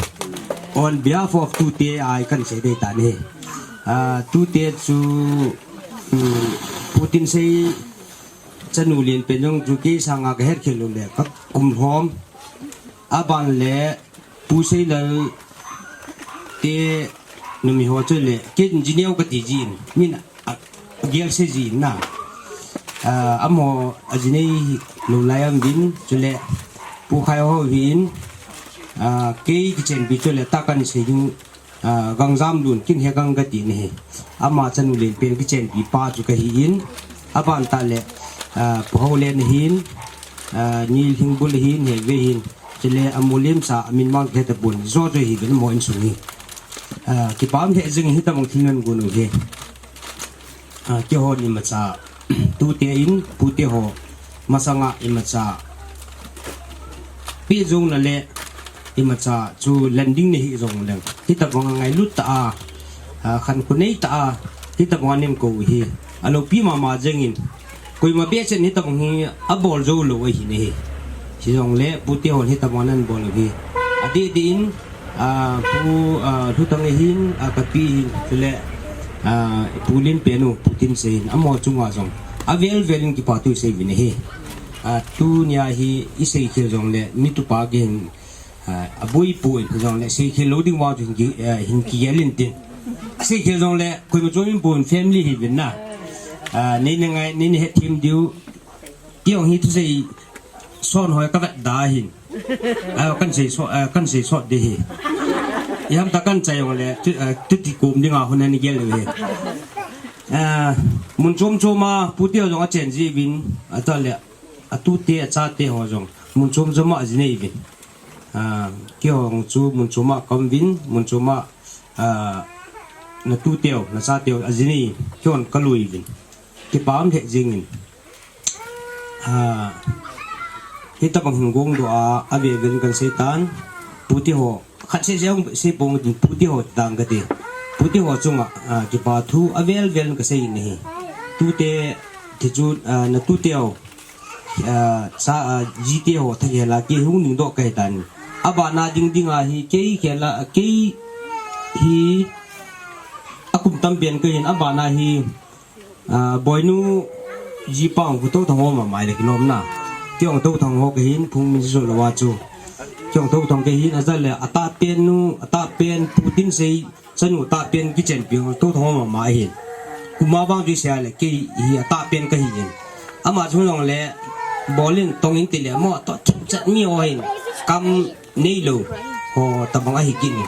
On behalf of tute a kahin sei ding ahi. A, tute chu, um, Pu Tinsei chanu lenpen jong chu kei sanga kahet khel lou le kakum lhom. Aban le Pu Seilal te numei ho chu le kei jineo kati jin. Min a, agel sei jin na. A, amaho ajinei lou lai aum vin chule Pu Khai ho hin, a, kei kichenpi chu le tah kahin sei ding. A, Gangjamlun, kin he Gang kati nahi. Ama chanu lenpen kichenpi pa chu kahi in. Aban tah le, a, Pu Haolen hin, a, Nilhingbul hin, he ve hin. Chule amu limsa, amin mang he tapon. Jo jo hi bin mo insung hi. A, kipah lheh jeng hitabang thil nagon u hi. A, keihon imacha, tute in, pute ho, masanga imacha, peh jong na le, imacha, chu lending nahi jong leng. Hitabang ngailut tah a, a, khankho nei tah a, hitabang nem kou hi. Aloupi mama jeng in, koima behseh in hitabang hi abol jou lou ahi nahi. Hijongle, pute hon hitabang nan bol u hi. Adeh deh in, a, Pu, a, Lhutang hin, a, kapi hin, chule, a, Pu Lenpen u, Pu Tinsei hin, amaho chunga jong. Avel vel in kipa thu isei uvin ahi. A, tunia hi isei khel jongle, mi tupa kihin, a, aboi poi jongle, sei khel lou ding vang chu hin ki, a, hin kigel in tin. Sei khel jongle, koima chom in pon family hi uvin na. A, nei na ngai, nei na hethem diu. Kei jong hi thusei son hoi kavet da hin. A, kahin sei sot, a, kahin sei sot ding ahi. Iham tah kahin chai jongle, tu, a, tuti kom dinga hung nagel ding ahi. A, mun chom chom a, pute ho jong achen ji uvin, atah le, atute, achate ho jong. Mun chom chom a ajinei uvin. A, kei jong chu mun chom a kaum uvin, mun chom a, a, natute ho, nachate ho, ajinei, kei jong kalui uvin. Kipah lheh jeng in. A, hitabang hin gongdoh a, avel vel in kahin sei tan. Pute ho, khat sei jeng sei pong tin pute ho tang kati. Pute ho chunga, a, kipa thu avel vel in kasei in ahi. Tute, thi chu, ah, na tute ho, ah, cha, ah, jite ho thagel a kei hung dingdoh kahi tan. Abana ding ding a hi kei khel a, kei hi akum tam pen kahin, abana hi, ah, Boinu jipa hung Touthang ho mama le kilom na. Kei hung Touthang ho kahin, Phungminsiso lou a chu. Kei hung Touthang kahin, ajat le atahpen nu, atahpen Pu Tinsei, chanu tahpen kichenpi Touthang ho mama ahin. Kum a vang jouse a le kei hi atahpen kahin. Ama chu jong le bol in tong in ti le mo to chap chat mi ho hin kam neilou ho tabang ahi kit in.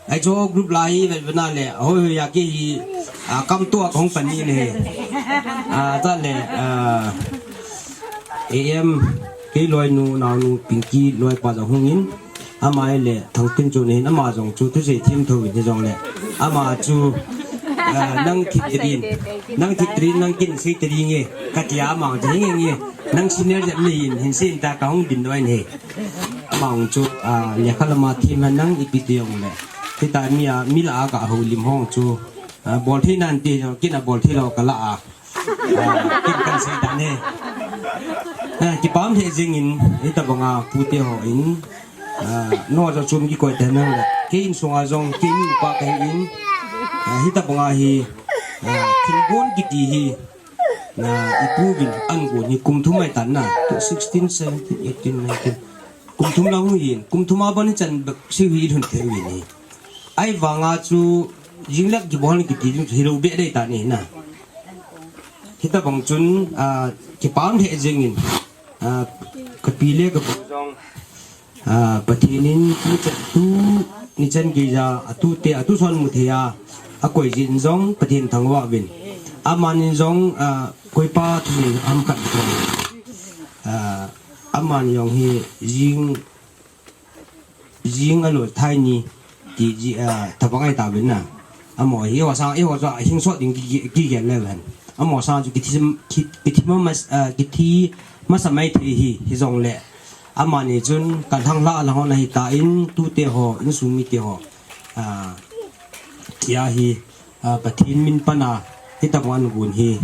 Ahi chu group la hi vet vet na le hoi hoi a kei hi, ah, kam to a kahung pan in ahi. Ah, ta le, ah, A M kei loinu, naonu, Pinky loipa jong hung in. Ama hi le Thangtinchon hin, ama jong chu thusei thim tho in hijong le. Ama chu, ah, nang thip trin, nang thip trin, nang kin sei trin nge, kati a ama jong chu hin nge, nang senior jep nahin, hin sei in ta kahung dingdoh in ahi. Ama jong chu, ah, lekha lama thim hen nang ipi ti jong le. Hita mi a, mi la a kahoulim ho chu, ah, bol thei nan ti jong, kin abol thei lou kala a. Ah, kin kan sei dan e. Ah, kipah lheh jeng in, hitabang a pute ho in, ah, nangho jong chom kikoi tah nang le. Kei insunga jong, kei mi upa kahi in, ah, hitabang a hi, ah, thilgon kiti hi, na, ipu vin an gon hi kum thum ahi tan na. Sixteen, seventeen, eighteen, nineteen. Kum thum lang hung hin, kum thum a ban hi chan bep si hi lhun thei uvin ahi. Ahivanga chu, jing le kibol kiti jing hilou beh dei tan ahi na. Hitabang chun, ah, kipah lheh jeng in, ah, kapi le kapu jong, ah, Pathen in tu chan, tuni chan geija, atute, atuson mu thei a, akoi jin jong Pathen thangvah uvin. Aman in jong, ah, koipa thusei ham khat jong, ah, aman jong hi jing jing alo thai ni ti ji, ah, tabang ahi tauvin na. Amaho hi, eiho sang, eiho chu hingsot ding ki, ki, kigel le hen. Amaho sang chu kithi, ki, kithi ma, mas, ah, kithi masa mai thei hi, hijong le. Amani chun kalhang lha, lhang hon ahi tan, tute ho, insung mite ho. Ah, tia hi, ah, Pathen min pan a, hitabang an gon hi,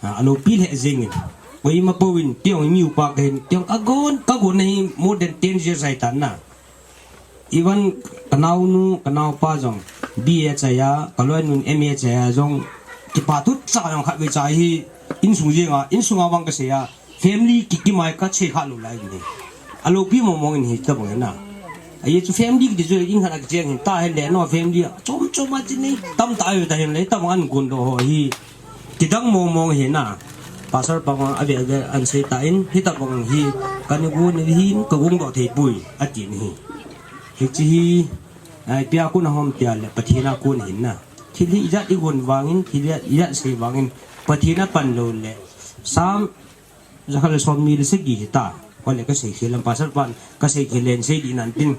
ah, aloupi lheh jeng in. Koima pou in, tiong mi upa kahin, tiong kagon, kagon na hi more than ten years ahi tan na. Even kanaonu, kanaopa jong, B A chai a, kaloinun M A chai a jong, kipah thucha jong khatvei cha hi, insung jeng a, insunga vang kasei a, family kikimai kasei kha lou lai ni. Aloupi mong mong in hitabang na. Ahi chu family kiti chu in khat a kicheng hin ta hen le no family a chom chom a chini tam ta ahi ta hen le tabang an gon doh ho hi. Kidang mong mong hi na. Pastor pa ma ave ave an sei tan hitabang hi kani gon hin kagon doh thei poi ati ni hi. Hichi hi, ai pia kun a hom tia le Pathen a kon hin na. Thil hi ijat igon vangin, thil hi ijat sei vangin, Pathen a pan lou le. Sam Jakhat le som ni le sagi hita. Kole kasei khel lam pastor pan kasei khel len sei di nan tin.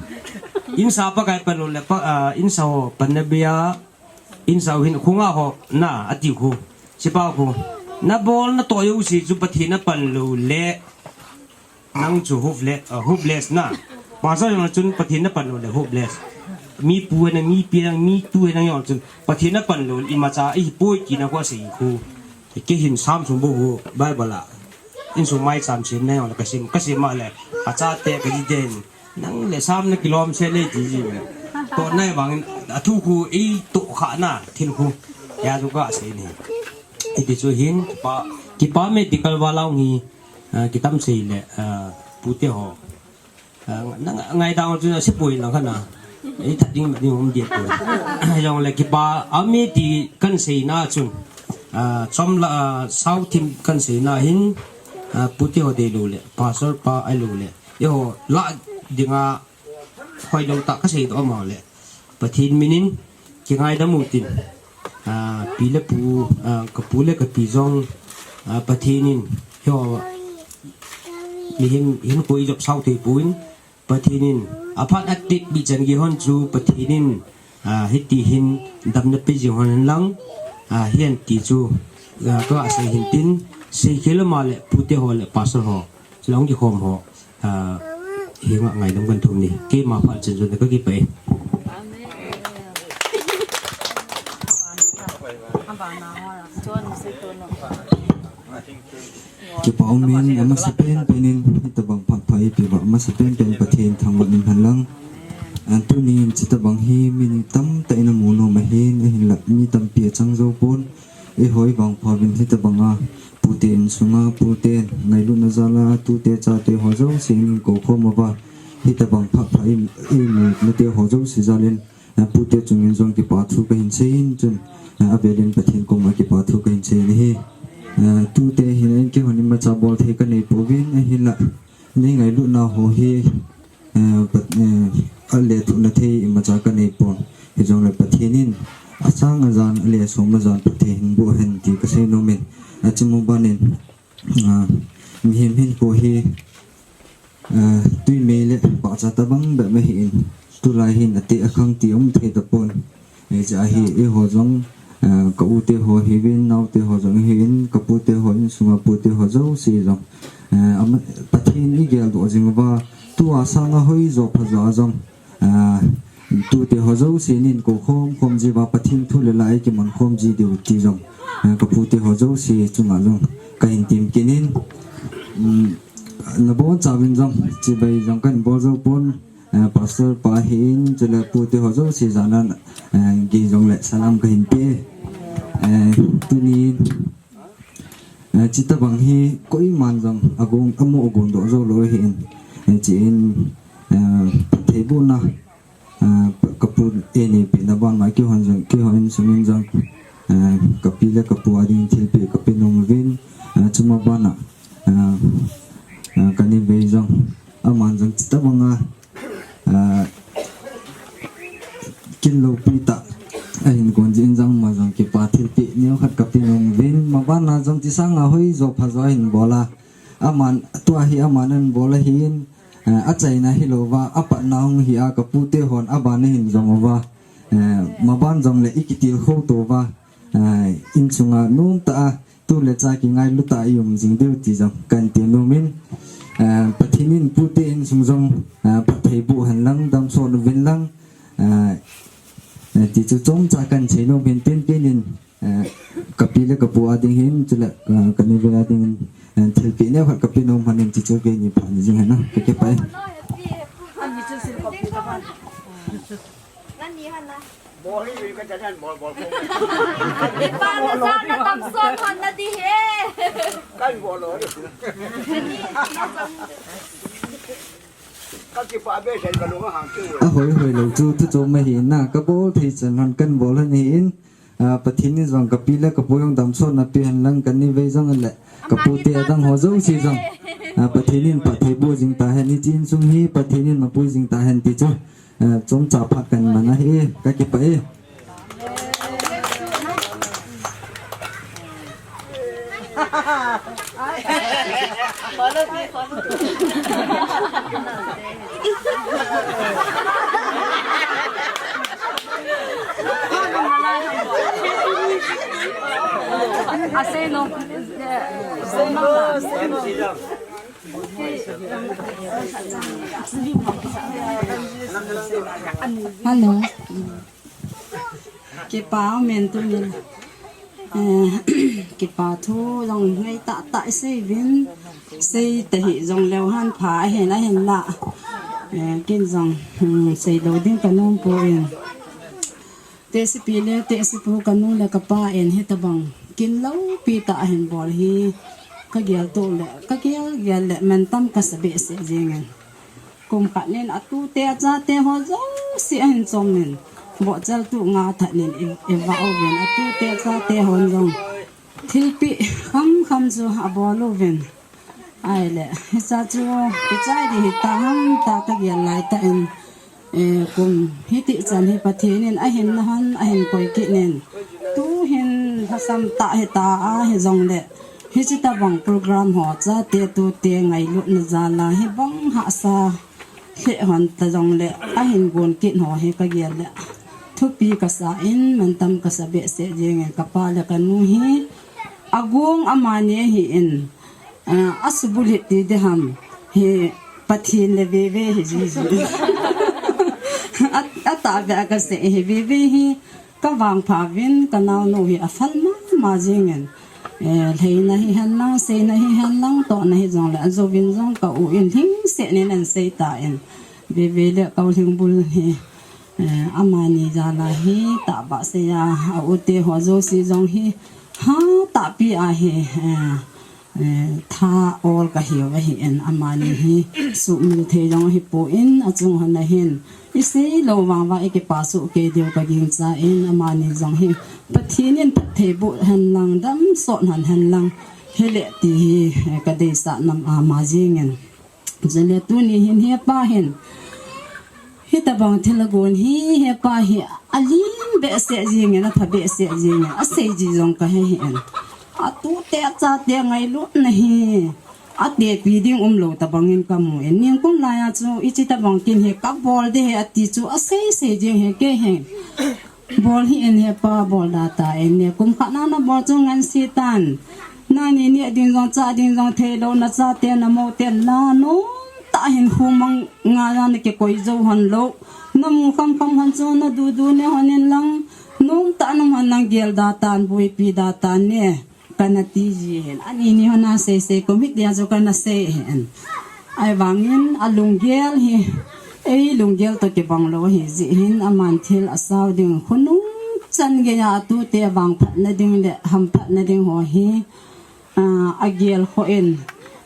Insa Pakai pan lou le pa, ah, insa ho pan na bia, insa ho hin khunga ho na ati khu. Sipa khu. Na bol na to jouse chu Pathen a pan lou le. Nang chu hopeless, ah, hopeless na. Pastor jong chun Pathen a pan lou le hopeless. Mi pu na mi pi na mi tu na jong chun Pathen a pan lou le imacha ihi poi ti na khu asei khu. Kei hin Sam sung bou Bible a. Insung maicham sem na jong le kasim, kasim a le. Achate kajiten. Nang le Sam na kilom se le ti ji le. To na vang a thu khu i to kha na thil khu. Ya ju kasei ni. Iti chu hin kipa, kipa medical va lau ngi, ah, kitam sei le, ah, pute ho. Ah, nang ngai dang chu na si poi lang kana. Ei that ding ding um dia poi. Jong le kipa ami ti kan sei na chun. Ah, chom la, ah, sau thim kan sei na hin, ah, pute ho dei lou le, pastor pa ai lou le. Eiho la dinga hoi lou ta kasei to ama le. Pathen min in kingaidam u tin. Ah, pi le pu, ah, kapu le kapi jong, ah, Pathen in. Eiho mihem hin koi jop sau thei pon. Pathen in, aphat atit bi chan gi hon chu Pathen in, ah, hiti hin damna pe jing hon lang, ah, hian ti chu, ah, ka sei hin tin, sei khel ma le pute ho le pastor ho, chulong kikhom ho, ah, hi nga ngaidam kan thum ni, keima phat chen chun ka kipah e. Abana ho, chuan se to no. Kipa umin, amasa penpen in, hitabang phat pha eipeuva, amasa penpen Pathen thangvah in hen lang. An tunin, chutabang hi, mi tamtah in amu nom ahin, ahinlah, mi tampi achang jou pon, eiho vangpha uvin hitabanga, pute insunga, pute ngailutna jala, tute chate ho jouse in kou khom uva, hitabang phat pha ei, eimuna te ho jouse jalin, eh, pute chungin jong kipa thu kahin seiyin chun, eh, avelin Pathen koma kipa thu kahin seiyin ahi. Eh, tute hin in keihon imacha bol thei kanei pouvin ahinlah, nei ngailutna ho hi, eh, Pat-, eh, alethuhna thei imacha kanei pon. Hijongle Pathen in asang ajan, alesom ajan phatthei hin boh hen ti kasei nomin. Achu mabanin, ah, mihem hinkho hi, ah, tui mei le pahcha tabang bep ahin, tulai hin ateh akhang ti um thei tapon. Hiche ahi, eiho jong, ah, ka u te ho hiuvin, nao te ho jong hiuvin, ka pu te ho insunga pu te ho jouse jong, ah, ama, Pathen igeldoh jing uva, tua sanga hoijo phajo a jong, ah, tute ho jouse in kou khom khom jiuva, Pathen thu le la eikiman khom ji diu ti jong, ah, ka pute ho jouse chunga jong kahin tem kit in, um, nabonchauvin jong chibai jong kahin bol jou pon, eh, pastor pa hin, chule pute ho jouse jana, eh, gei jongle salam kahin pe. Eh, tunin, eh, chutabang hi koiman jong agon, amu agon doh jou lou ahin, eh, chuin, eh, phatthei bohna, eh, ka pu, eh, neipehna ban ma keihon jong, keihon sungin jong, eh, ka pi le ka pu ading thilpeh kape nom uvin, eh, chu mabana, eh, eh, ka Nivei jong, aman jong chutabanga, ah, kin loupi tah ahin gon jin jong, ama jong kipa thilpeh neokhat kape nom uvin, mabana jong chu sanga hoijo phajo ahin bol a, aman, tua hi aman ahin bol ahin, ah, achaina hilouva, apatna hung hi a, ka pute hon aban ahin jong uva, eh, maban jongle ikitilkhou touva, ah, insunga nomtah a, tu le cha kingailu tah a i um jing diu ti jong kahin ti nomin, ah, Pathen in pute insung jong, ah, phatthei boh hen lang, damsot uvin lang, ah, ah, ti chu chomcha kahin sei nomin, penpen in, ah, ka pi le ka pu ading hin, chule, ah, ka Nivei ading hin, ah, thilpeh neokhat kape nom hon in ti chu keini pha ni jing hen a, ka kipah e. Nani hana. Bol hi ka chan bol bol ko. Ipa na sa na tam son han na di he. Kan bol lo. Ka kipa be sen ka lo hang chu. A hoi hoi lo chu thu chom ahi na, ka bol thei chan han kan bol han hi in. Ah, Pathen in jong ka pi le ka pu jong damsotna pe hen lang, ka Nivei jong le ka pute adang ho jouse jong, ah, Pathen in phatthei boh jing tahen, hiche insung hi Pathen in mapui jing tahen ti chu, ah, chomcha phat kahin man ahi, ka kipah e. Hello. Kipa umin tunin. Eh, kipa thu jong ngai tah tah isei uvin, sei tahih jong leu hen pha ahin, ahinlah. Eh, kin jong, hmm, sei lou ding ka nom poi. Tehsepi le tehsepu ka nu le ka pa in hitabang kin loupi tah ahin bol hi ka gel to le, ka gel gel le mantam ka sa behseh jeng in. Kum khat nin atute achate ho jouse ahin chom in, vohchal tuh nga that nin i, i vah uvin, atute achate hon jong thilpeh kham kham chu abol uvin. Ahile, hiche chu, kichai ding hita ham tia ka gel lai tah in, eh, kum hiti chan hi Pathen in ahin na hon, ahin koi kit nin. Tu hin lhasam tah hita ahi jongle, hiche tabang program ho chate tute ngailutna jal a hibang hahsa lheh hon ta jongle, ahin gon kit ho hi ka gel le, thupi ka sa in, mantam ka sa behseh jeng in, ka pa le ka nu hi, agong amani ahi in, ah, asubulhit ti ding ham, hi Pathen le Veve hi ji ji. A, atahbeh a ka sei hi, Veve hi, Ka vangpha uvin, ka naonu hi a phal mama jingin, eh, lheina hihen lang, seina hihen lang, tohna hijongle, ajouvin jong ka u in lhingsetnin ahin sei tan. Veve le Kaolhing bul hi, eh, amani jal a hi, tahbeh sei a, a u te ho jouse jong hi, hatah pi a hi, eh, eh, tha ol ka hiu ahin, amani hi suhmil thei jong ahipon, achung hon a hin i sei lou vang uva i kipa soh kei diu ka gingchan, amani jong hi Pathen in phatthei boh hen lang, dam sot hen hen lang, hile ti hi, eh, ka deisah nam ama jingin. Chule tuni hin hepa hin, hitabang thil agon hi, hepa hi alim behseh jingin, apha behseh jingin, asei ji jong ka he hih in. Atute achate ngailutna hi, atepi ding umlou tabangin ka mu in. Ningkum laiya chu, hiche tabang kin hi ka bol ding ahi ati chu, asei sei jing hi kei hi. Bol hih in hepa, bol da tan, nikum khat na na bol chu ngansi tan. Nani neh ding jong chah ding jong theilou, na chate na mou te la nom tah hin humang nga jong na kikoi jou hon lou. Na mu kham kham hon chu na dudu ne hon in lang. Nom tah na hon lang gel da tan, buipi da tan ne. Kana ti ji hin. Ani ni hon a sei sei kum hiti a chu kana sei hin. Ahivangin alunggel hi, ei lunggel toh kibang lou ahi jeh hin, aman thil asao ding khonung chan geiya atute vangphatna ding le hamphatna ding ho hi, ah, agel khoh in.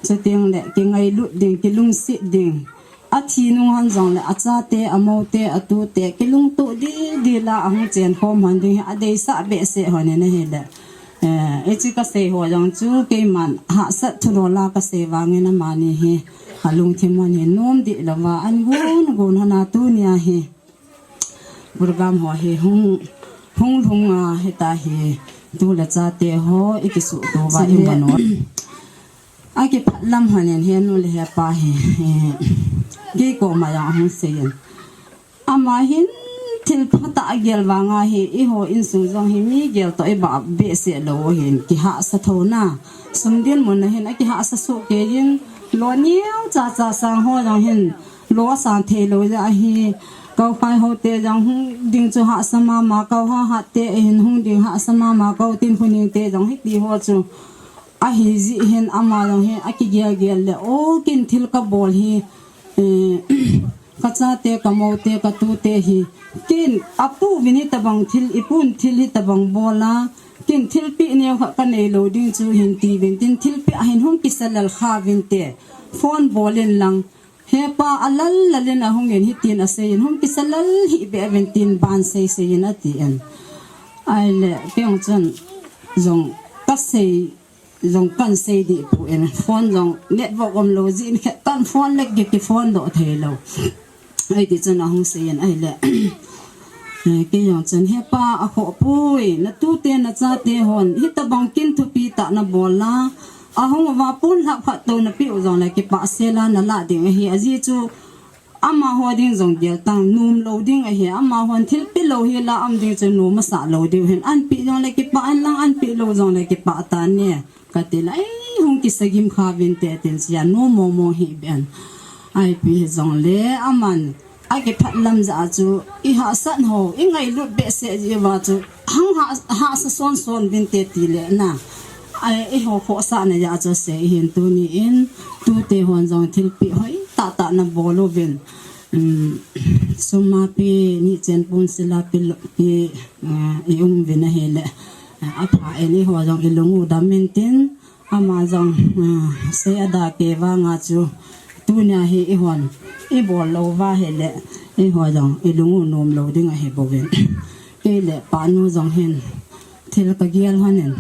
Chuteng le kingailut ding, kilungset ding. Athi nung hon jongle, achate, amoute, atute, kilungtoh didi la ahung chen khom hon ding hi, adeisah behseh hon in ahile. Eh, hiche ka sei ho jong chu, keiman hahsat thu lou la ka sei vangin amani hi, alungthim hon hi, nom dih louva, an gon gon hon a tunia hi. Program ho hi hung, hung lhung a hita hi, tu le chate ho, i kisuhto uva i man u. Akiphat lam hon in, he nu le he pa hi, eh, kei koma jong ahung sei in. Ama hin thil phatah agel vanga hi, eiho insung jong hi mi gel toh i bah behseh lou hin, kihahsa thona. Sum dinmun a hin akihahsa soh kei in, lo neo cha cha sang ho jong hin, lo asang thei lou jeh ahi, Kaokhai ho te jong hung ding chu hahsa mama, Kaoha hat te hin hung ding hahsa mama, Kaotin Phuning te jong hiti ho chu. Ahi jeh hin ama jong hi akigel gel le, o, ken thil ka bol hi, eh, ka chate, ka moute, ka tute hi, ken apu uvin hitabang thil, i pun thil hitabang bol a, ken thilpeh neo khat ka nei lou ding chu hin ti uvin tin, thilpeh a hin hung kisa lel kha uvin te, phone bol in lang, hepa, alal lal in ahung in hitin asei in, hung kisa lel hih beh uvin tin, ban sei sei in ati in. Ahile, kei jong chun jong ka sei jong kan sei dih poi, phone jong network umlou jeh in khat kan phone le ki, ki phone doh thei lou. Hiti chun ahung sei in ahile. Eh, kei jong chun hepa akhoh poi, na tute na chate hon, hitabang kin thupi tah na bol a, ahung uva pon lhah phat tou na peh u jongle kipah sel a na lah ding ahi, ajeh chu Amaho ding jong gel tang, nom lou ding ahi, amahon thilpeh lou hi la um ding chu nom asah lou diu hin, an peh jongle kipah in lang, an peh lou jongle kipah tan ne, kati le, ei, hung kisa gim kha uvin te tin, sia nom mong mong hih beh in. Ipi hijongle, aman, akiphat lam jeh a chu, i hahsat ho, i ngailut behseh jeh uva chu, hang ha, hahsa son son uvin te ti le na. Ai, eiho khohsahna jeh a chu sei hin tuni in, tute hon jong thilpeh hoi tah tah na bol uvin. Um, sum a peh, ni chen pon sil a peh, peh, eh, i um uvin ahile. Eh, apha in eiho jong i lung u dam in tin, ama jong, eh, sei ada kei vanga chu, tunia hi eihon, i bol lou uva ahile, eiho jong i lung u nom lou ding ahi bouvin. Kei le panu jong hin, thil ka gel hon in.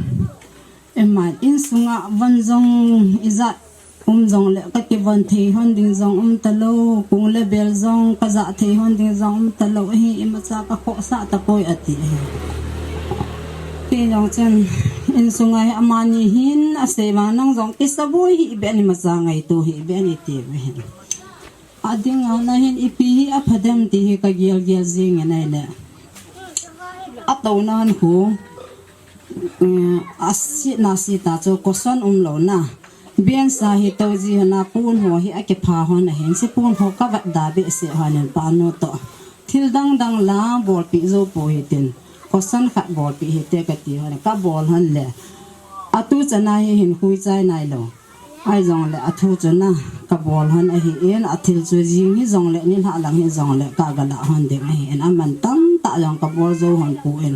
Eima insunga von jong ijat um jongle ka kivon thei hon ding jong um talou, kung le bel jong ka jah thei hon ding jong um talou ahi, imacha ka khohsah tapoi ati ahi. Kei jong chun insunga hi amani hin asei vang nang jong kisa boi hih beh in imacha ngaito hih beh in iti uve. Ading a na hin ipi hi apha dem ti hi ka gel gel jing in ahile. Atouna hon khu. Eh, asetna seta chu cushion umlou na. Bench a hi tou ji hon a pon ho hi akipha hon ahin, hiche pon ho ka vat da behseh hon in panu toh. Thil dang dang la bolpeh jou pou hitin. Kosan khat bolpeh hite kati hon, kabol hon le. Atu chana hi hin khui chai nailou. Ahi jongle athu chu na kabol hon ahin, athil chu jing hijongle nilhah lang hijongle kaga lah hon ding ahin, aman tamtah jong kabol jou hon pon.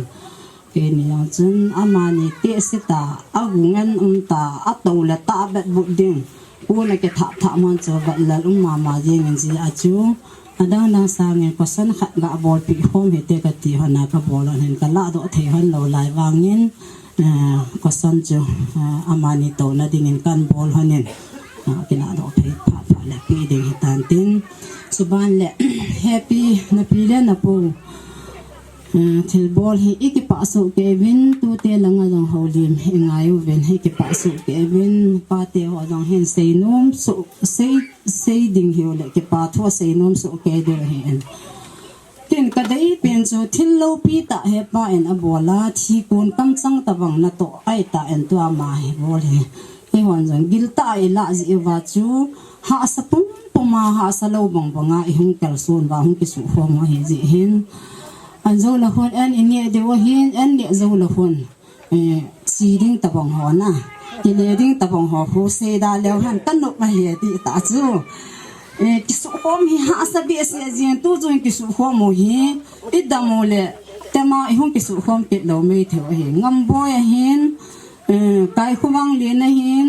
Keini jong chun amani tehse ta, agu ngen um ta, atou le tahbeh but ding. Kona kithah thah man chu vetlal um mama jengin jia chu. Adang dang sangin kosan khat ga bolpeh khom hite kati hon a kabol hon hin kalah doh thei hon lou lai vangin, eh, kosan chu, eh, amani touna dingin kan bol hon in, eh, kilah doh thei pha pha le pe ding hitan tin. Chuban le, happy napi le napu. Eh, thilbol hi i kipah soh kei uvin, tute langa jong houlim i ngai uvin, i kipah soh kei uvin, pate ho jong hin seinom soh, sei, sei ding hiu le, kipa thu seinom soh kei diu ahin. Tin kadei pen chu thil loupi tah hepa in abol a, thi kon kamchang tabang natoh ahi tan tua ama hi bol hi. Eihon jong giltah a ilah jeh uva chu hahsa pum pum a, hahsa lou bang bang a ihung kalson uva hung kisuh khom u ahi jeh hin. An jou le khun an ineh diu ahin, an neh jou le khun, eh, si ding tabang ho na, ile ding tabang ho khu seida leu hen kanop ahi ti ta chu. Eh, kisuh khom hi hahsa behseh jeng, tu jong kisuh khom u hi, idam u le, tema ihung kisuh khom kit lou mei thei u ahi. Ngamboi ahin, eh, Kaikhuvang Len ahin,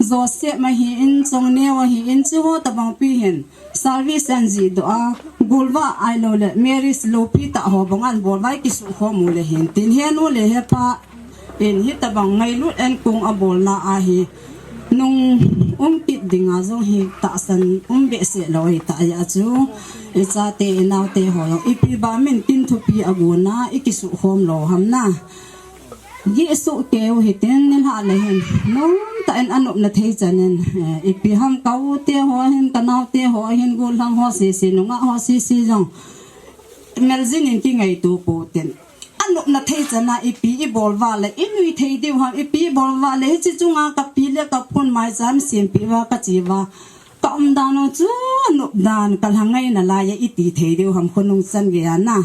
Joseph ahin, Chongneo ahin, chuho tabang pi hin, service an jih doh a, golvah ahilou le, marriage loupi tah ho bang an bol uva i kisuh khom u le hin, tin henu le hepa, in hitabang ngailut an kong abolna ahi. Nung um kit dinga jong hi tahsan um behseh lou ahi ta ahi a chu. I chate, i naote ho jong ipi ba min kin thupi agon a, i kisuh khom lou ham na. Gih soh kei u hitin, nilhah le hin. Nomtah in anopna thei chan in, eh, ipi ham ka u te ho hin, ka nao te ho hin, gollhang ho sese, nungah ho sese jong. Meljin in kingaito pou tin. Anopna thei chan a ipi ibol uva le, inui thei diu ham, ipi ibol uva le, hiche chunga kapi le kapu in maicham sempeh uva kache uva. Ka umdan u chu anop dan, ka lhangai nalai a iti thei diu ham khonung chan gei a na.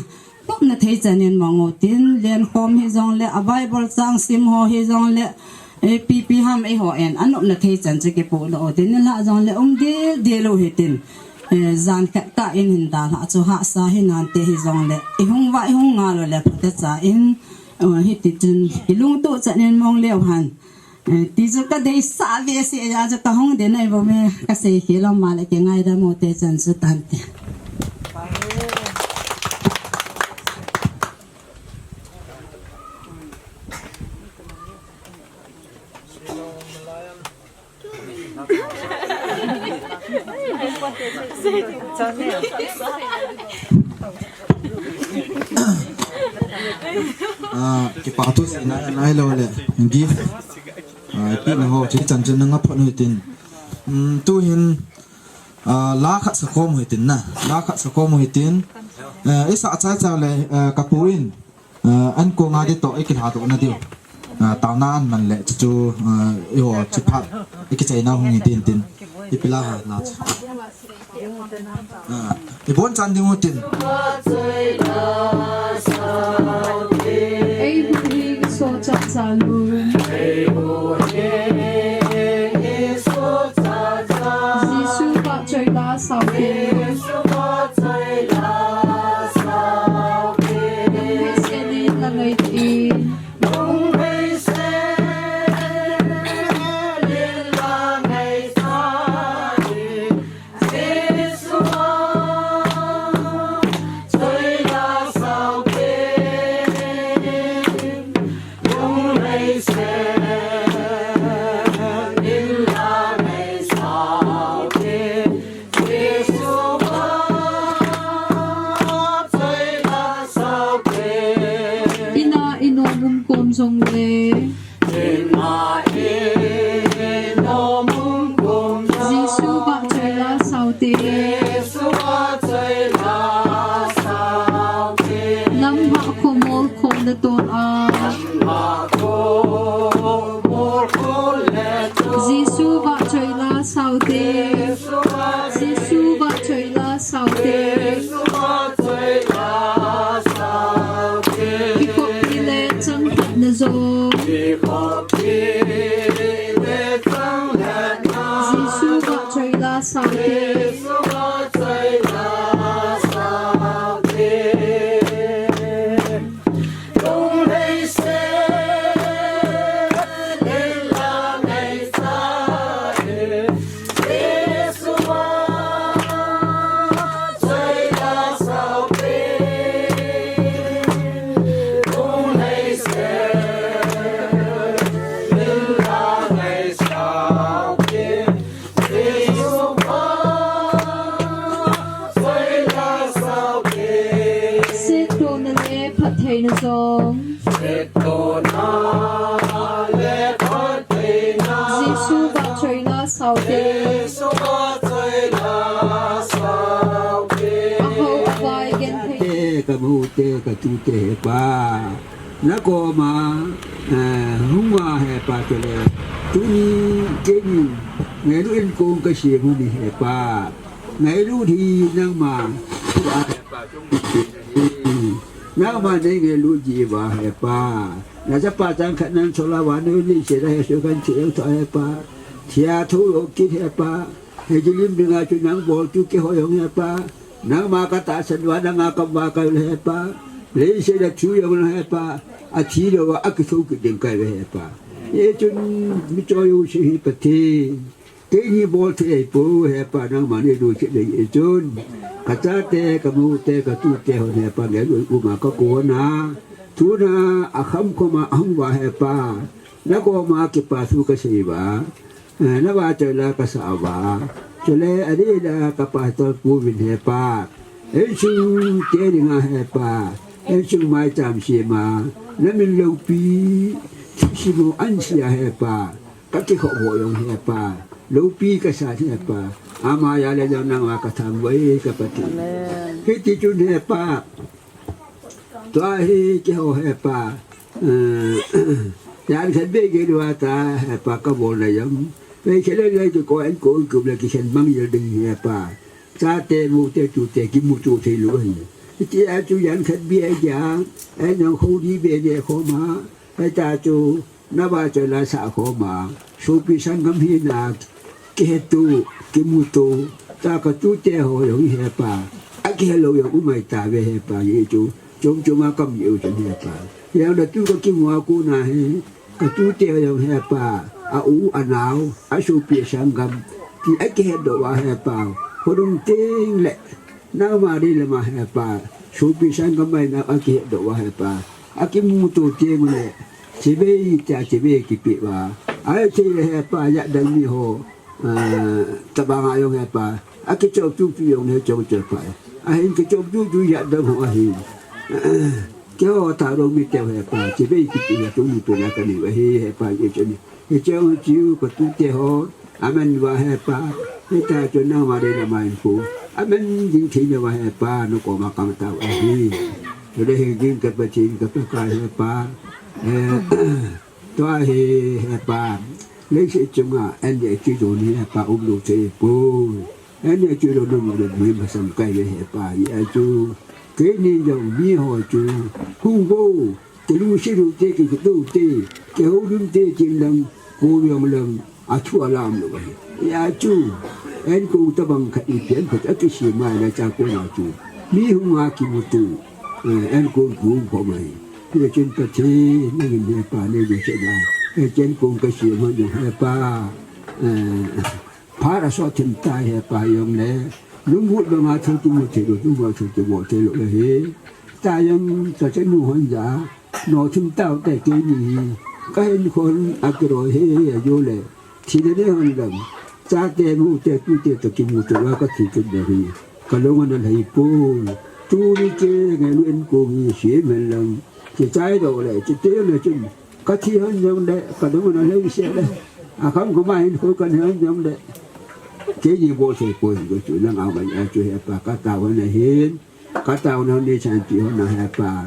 Nopna thei chan in mang u tin, lenkhom hijongle, a Bible chang sim ho hijongle, ipi ipi ham eiho in, anopna thei chan chu kipoh doh u tin, nilhah jongle um dildil u hitin. Eh, jan khat kah in hin dalhah chu hahsa hinante hijongle, ihung vah, ihung ngal u le phatecha in, eh, hiti chun, ilungtoh chan in mong leu hen. Eh, ti chu kadeisah behseh a chu kahung ding ahi bou me, kasei khel lou ma le kingaidam u te chan chu tante. Ah, kipa thu seina nai lou le, gift. Ah, pehna ho chu chan chun nanga phot u hitin. Hmm, tuhin, ah, la khat sakhom u hitin na. La khat sakhom u hitin. Eh, isah chai chai le, eh, kapu in. Ah, an kong a ding toh ikilha doh na diu. Ah, taona an man le chu chu, ah, eiho chu phat ikichaina hung hi tin tin. Ipi la ha na chu. Ah, ibon chan ding u tin. Ei bu hi kiso chat chan u. Jesu vahchoi la sao te. Ina inom um kom jong le. Jesu vahchoi la sao te. Lamhah kho mol kho le tol a. Jesu vahchoi la sao te. Jesu vahchoi la sao te. Kikop Jesu vahchoi la saute. Setona le phattheina jong. Jesu vahchoila saute. Ahao avai genthei. Te ka mu te ka tu te he pa. Na koma, eh, hung a he pa te le. Tuni keni. Ngailu in kong ka si mu ni he pa. Ngailu hi nangma. Tu a he pa. Nangma nei ngailu ji va he pa. Na ja pa chang khat nan chola va nu ni se da he su kan ti eu to he pa. Thia thu lo ki he pa. He ji lim dinga chu nang bol tu ke ho yong he pa. Nangma ka ta san va nanga kam va ka he pa. Lei se da chu yong he pa. A thi lo va a ki thu ki ding kai he pa. Ye chun mi cho yu si hi pa thi. Keini bol thei po he pa nangma nei lu che lei e chun. Ka chate, ka mute, ka tute ho he pa ngailu u ma ka kona. Tuna a kham khoma a hung va he pa. Na koma kipa thu ka sei va. Eh, na vahchoi la ka sa va. Chule a di la ka pastor pu vin he pa. Ei sung te dinga he pa. Ei sung mai cham si ma. Na min lo pi. Thu si mo an si a he pa. Ka ti kho vo yong he pa. Lo pi ka sa he pa. Ama ya le yong nang wa ka tham vai ka pa ti. Amen. He ti chun he pa. Tua hi ke ho he pa. Eh, yan khat be ke lua ta he pa ka vo na yong. Ve ke le le ke ko en ko ku le ke khen mang yel ding he pa. Chate mute tute ki mutu thei lou hi. Ti a chu yan khat bia ja, a nang kho di be de kho ma, a ta chu na vahchoi la sa kho ma, sopi sanggam hi na ki he tu, ki mutu, ta ka tute ho yong he pa, a ki he lou yong u mai ta ve he pa, ye chu, chom chom a kam ye u chu he pa. Yang da tu ka ki mu a ku na he, Ka tute ho jong he pa, a u, a nao, a sopi, a sanggam, ti a kihet doh uva he pa. Hodung teng le, nangma dei lama he pa, sopi sanggam mai na a kihet doh uva he pa. A kimuto teng le, chibai tia chibai kipe uva. Ahi thei le he pa, jat dang mi ho, ah, tabang a jong he pa. A kichop chu chu jong he chop chop pa. Ahin kichop chu chu jat dang ho ahin. Keiho thanom mite ho he pa, chibai kiti ho tuni pena kanei u ahi he pa, hiche ni. Hiche ho chu ka tute ho, aman uva he pa, hita chu nangma dei lama in pu. Aman ding thei uva he pa, nakoma kamatao u ahi. Chule hing ding ka Pathen ka Pakai he pa. Eh, tua hi he pa. Leiset chunga, an dei chu doni he pa, um lou thei poi. Ahin chu lou nom lou mi masang kai le he pa, hia chu. Keini jong mi ho chu. Hung vo, kilungset u te, kikito u te, kihoulim te, tin lang, ko jong lang, a thu alam lou ahi. Hia chu. An ko tabang khat i pian phat a kisei mai la cha ko na chu. Mi hung a kimuto. Eh, an ko hung ko mai. Hia chun Pathen, nangin he pa, nei lungset na. Hia chun ko kasei mai jong he pa. Eh, Phat asot thim tai he pa jong le, lungmut banga thu kimu thei lou, lungmut thu kimu thei lou le hi. Ta jong, ta che nu hon ja, no thim tau te keini hi. Ka hin khon a kiro he, a jo le, thi le ne hon lam. Chate mute tute ta kimu thei lou ka thi kin le hi. Ka long ana lhai poi. Tuni ke nge lu en ko ngi si men lam. Che chai do le, che te le chun. Ka thi hon jong le, ka dong na lei se le. A kham ko ma hin ko ka thi hon jong le. Keini bol thei poi ko chu lang a mai a chu he pa ka tao na hin. Ka tao na ni chan ti ho na he pa.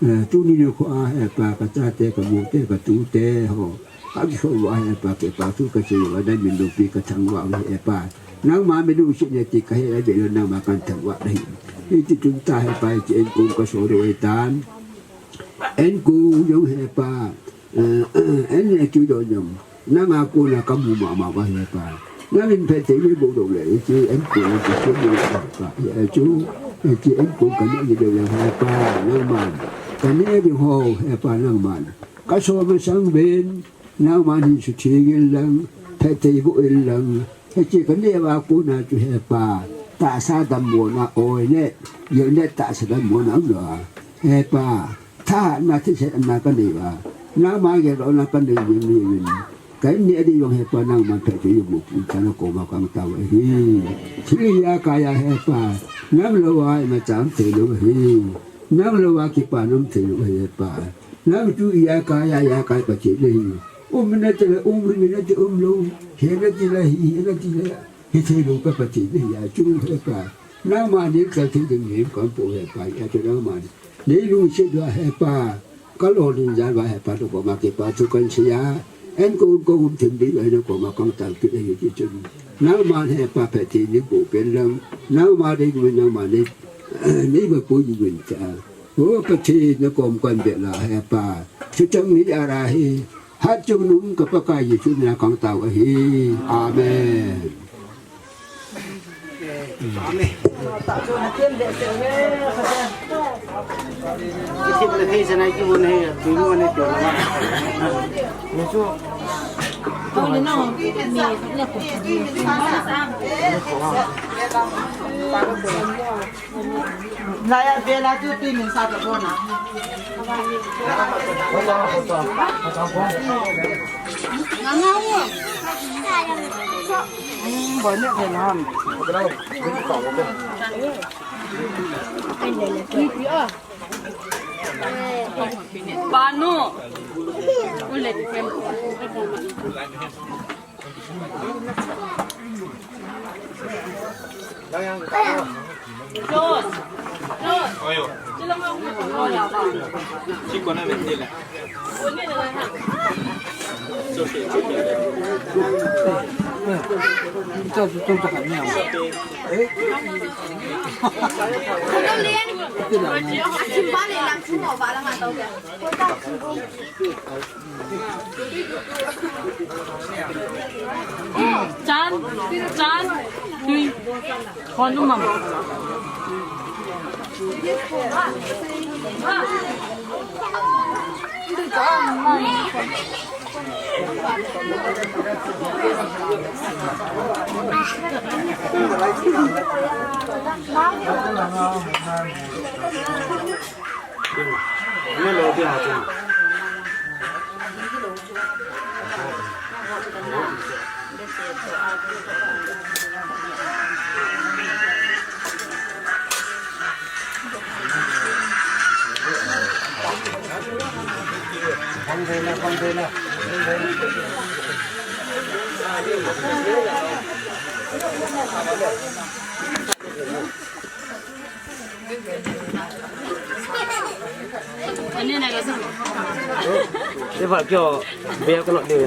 Eh, tuni ni ko a he pa ka chate ka mute ka tute ho. Ka ki ho wa he pa ke pa tu ka che wa da min lo pi ka thang wa he pa. Nangma min lu si ne ti ka he a de lo nangma kan thang wa dei. Hiti tun ta he pa ti en ko ka so de wai tan. Enku jong he Pa, eh, eh, en ne tu do jong. Nanga kona kamu mama uva he Pa. Nangin phatthei neiboh doh le, hiche enku jong he Pa. Hiche enku kanei doh jong he Pa, nangman. Kanei ding ho he Pa, nangman. Kaso masang ven, nangman hin sutheng in lang, phatthei boh in lang. Hiche kanei uva kona chu he Pa, tahsa dammona oi ne, jong ne tahsa dammona umlou a. He Pa, thahatna thisetna kanei uva, nangma geldohna kanei jing uvin. Kanei ding jong he Pa, nangman phatthei boh in tin nakoma kangtao ahi. Thil hi a kai a he Pa, nang louva imacha um thei lou ahi. Nang louva kipana um thei lou ahi he Pa. Nang chu i a kai a, i a kai Pathen nahi. Um nati le um, um nati um lou. Hi nati le hi, hi nati le hi thei lou ka Pathen nahi a chu he Pa. Nangma nei kal thei ding nei kaum pou he Pa, i a chu nangma nei lungset uva he Pa. Ka lolhin jal uva he Pa, nakoma kipa thu kahin sei a. Enku, enku um thim ding uva nakoma kangtao kit ahi ti chun. Nangman he Pa phatthei neiboh pen lang. Nangma ding uvin nangma nei, nei bapui uvin ta. O Pathen, nakom kahin vet lai he Pa. Thuchang hi ara hi. Hatchungnung ka Pakai Jesu mina kangtao ahi. Amen. Amen. Laya bela tu ti min sa ta bona. Bone ke lam. Banu. Ule. Chan, chan, tui, kon umam. Eva kyo bel ko de.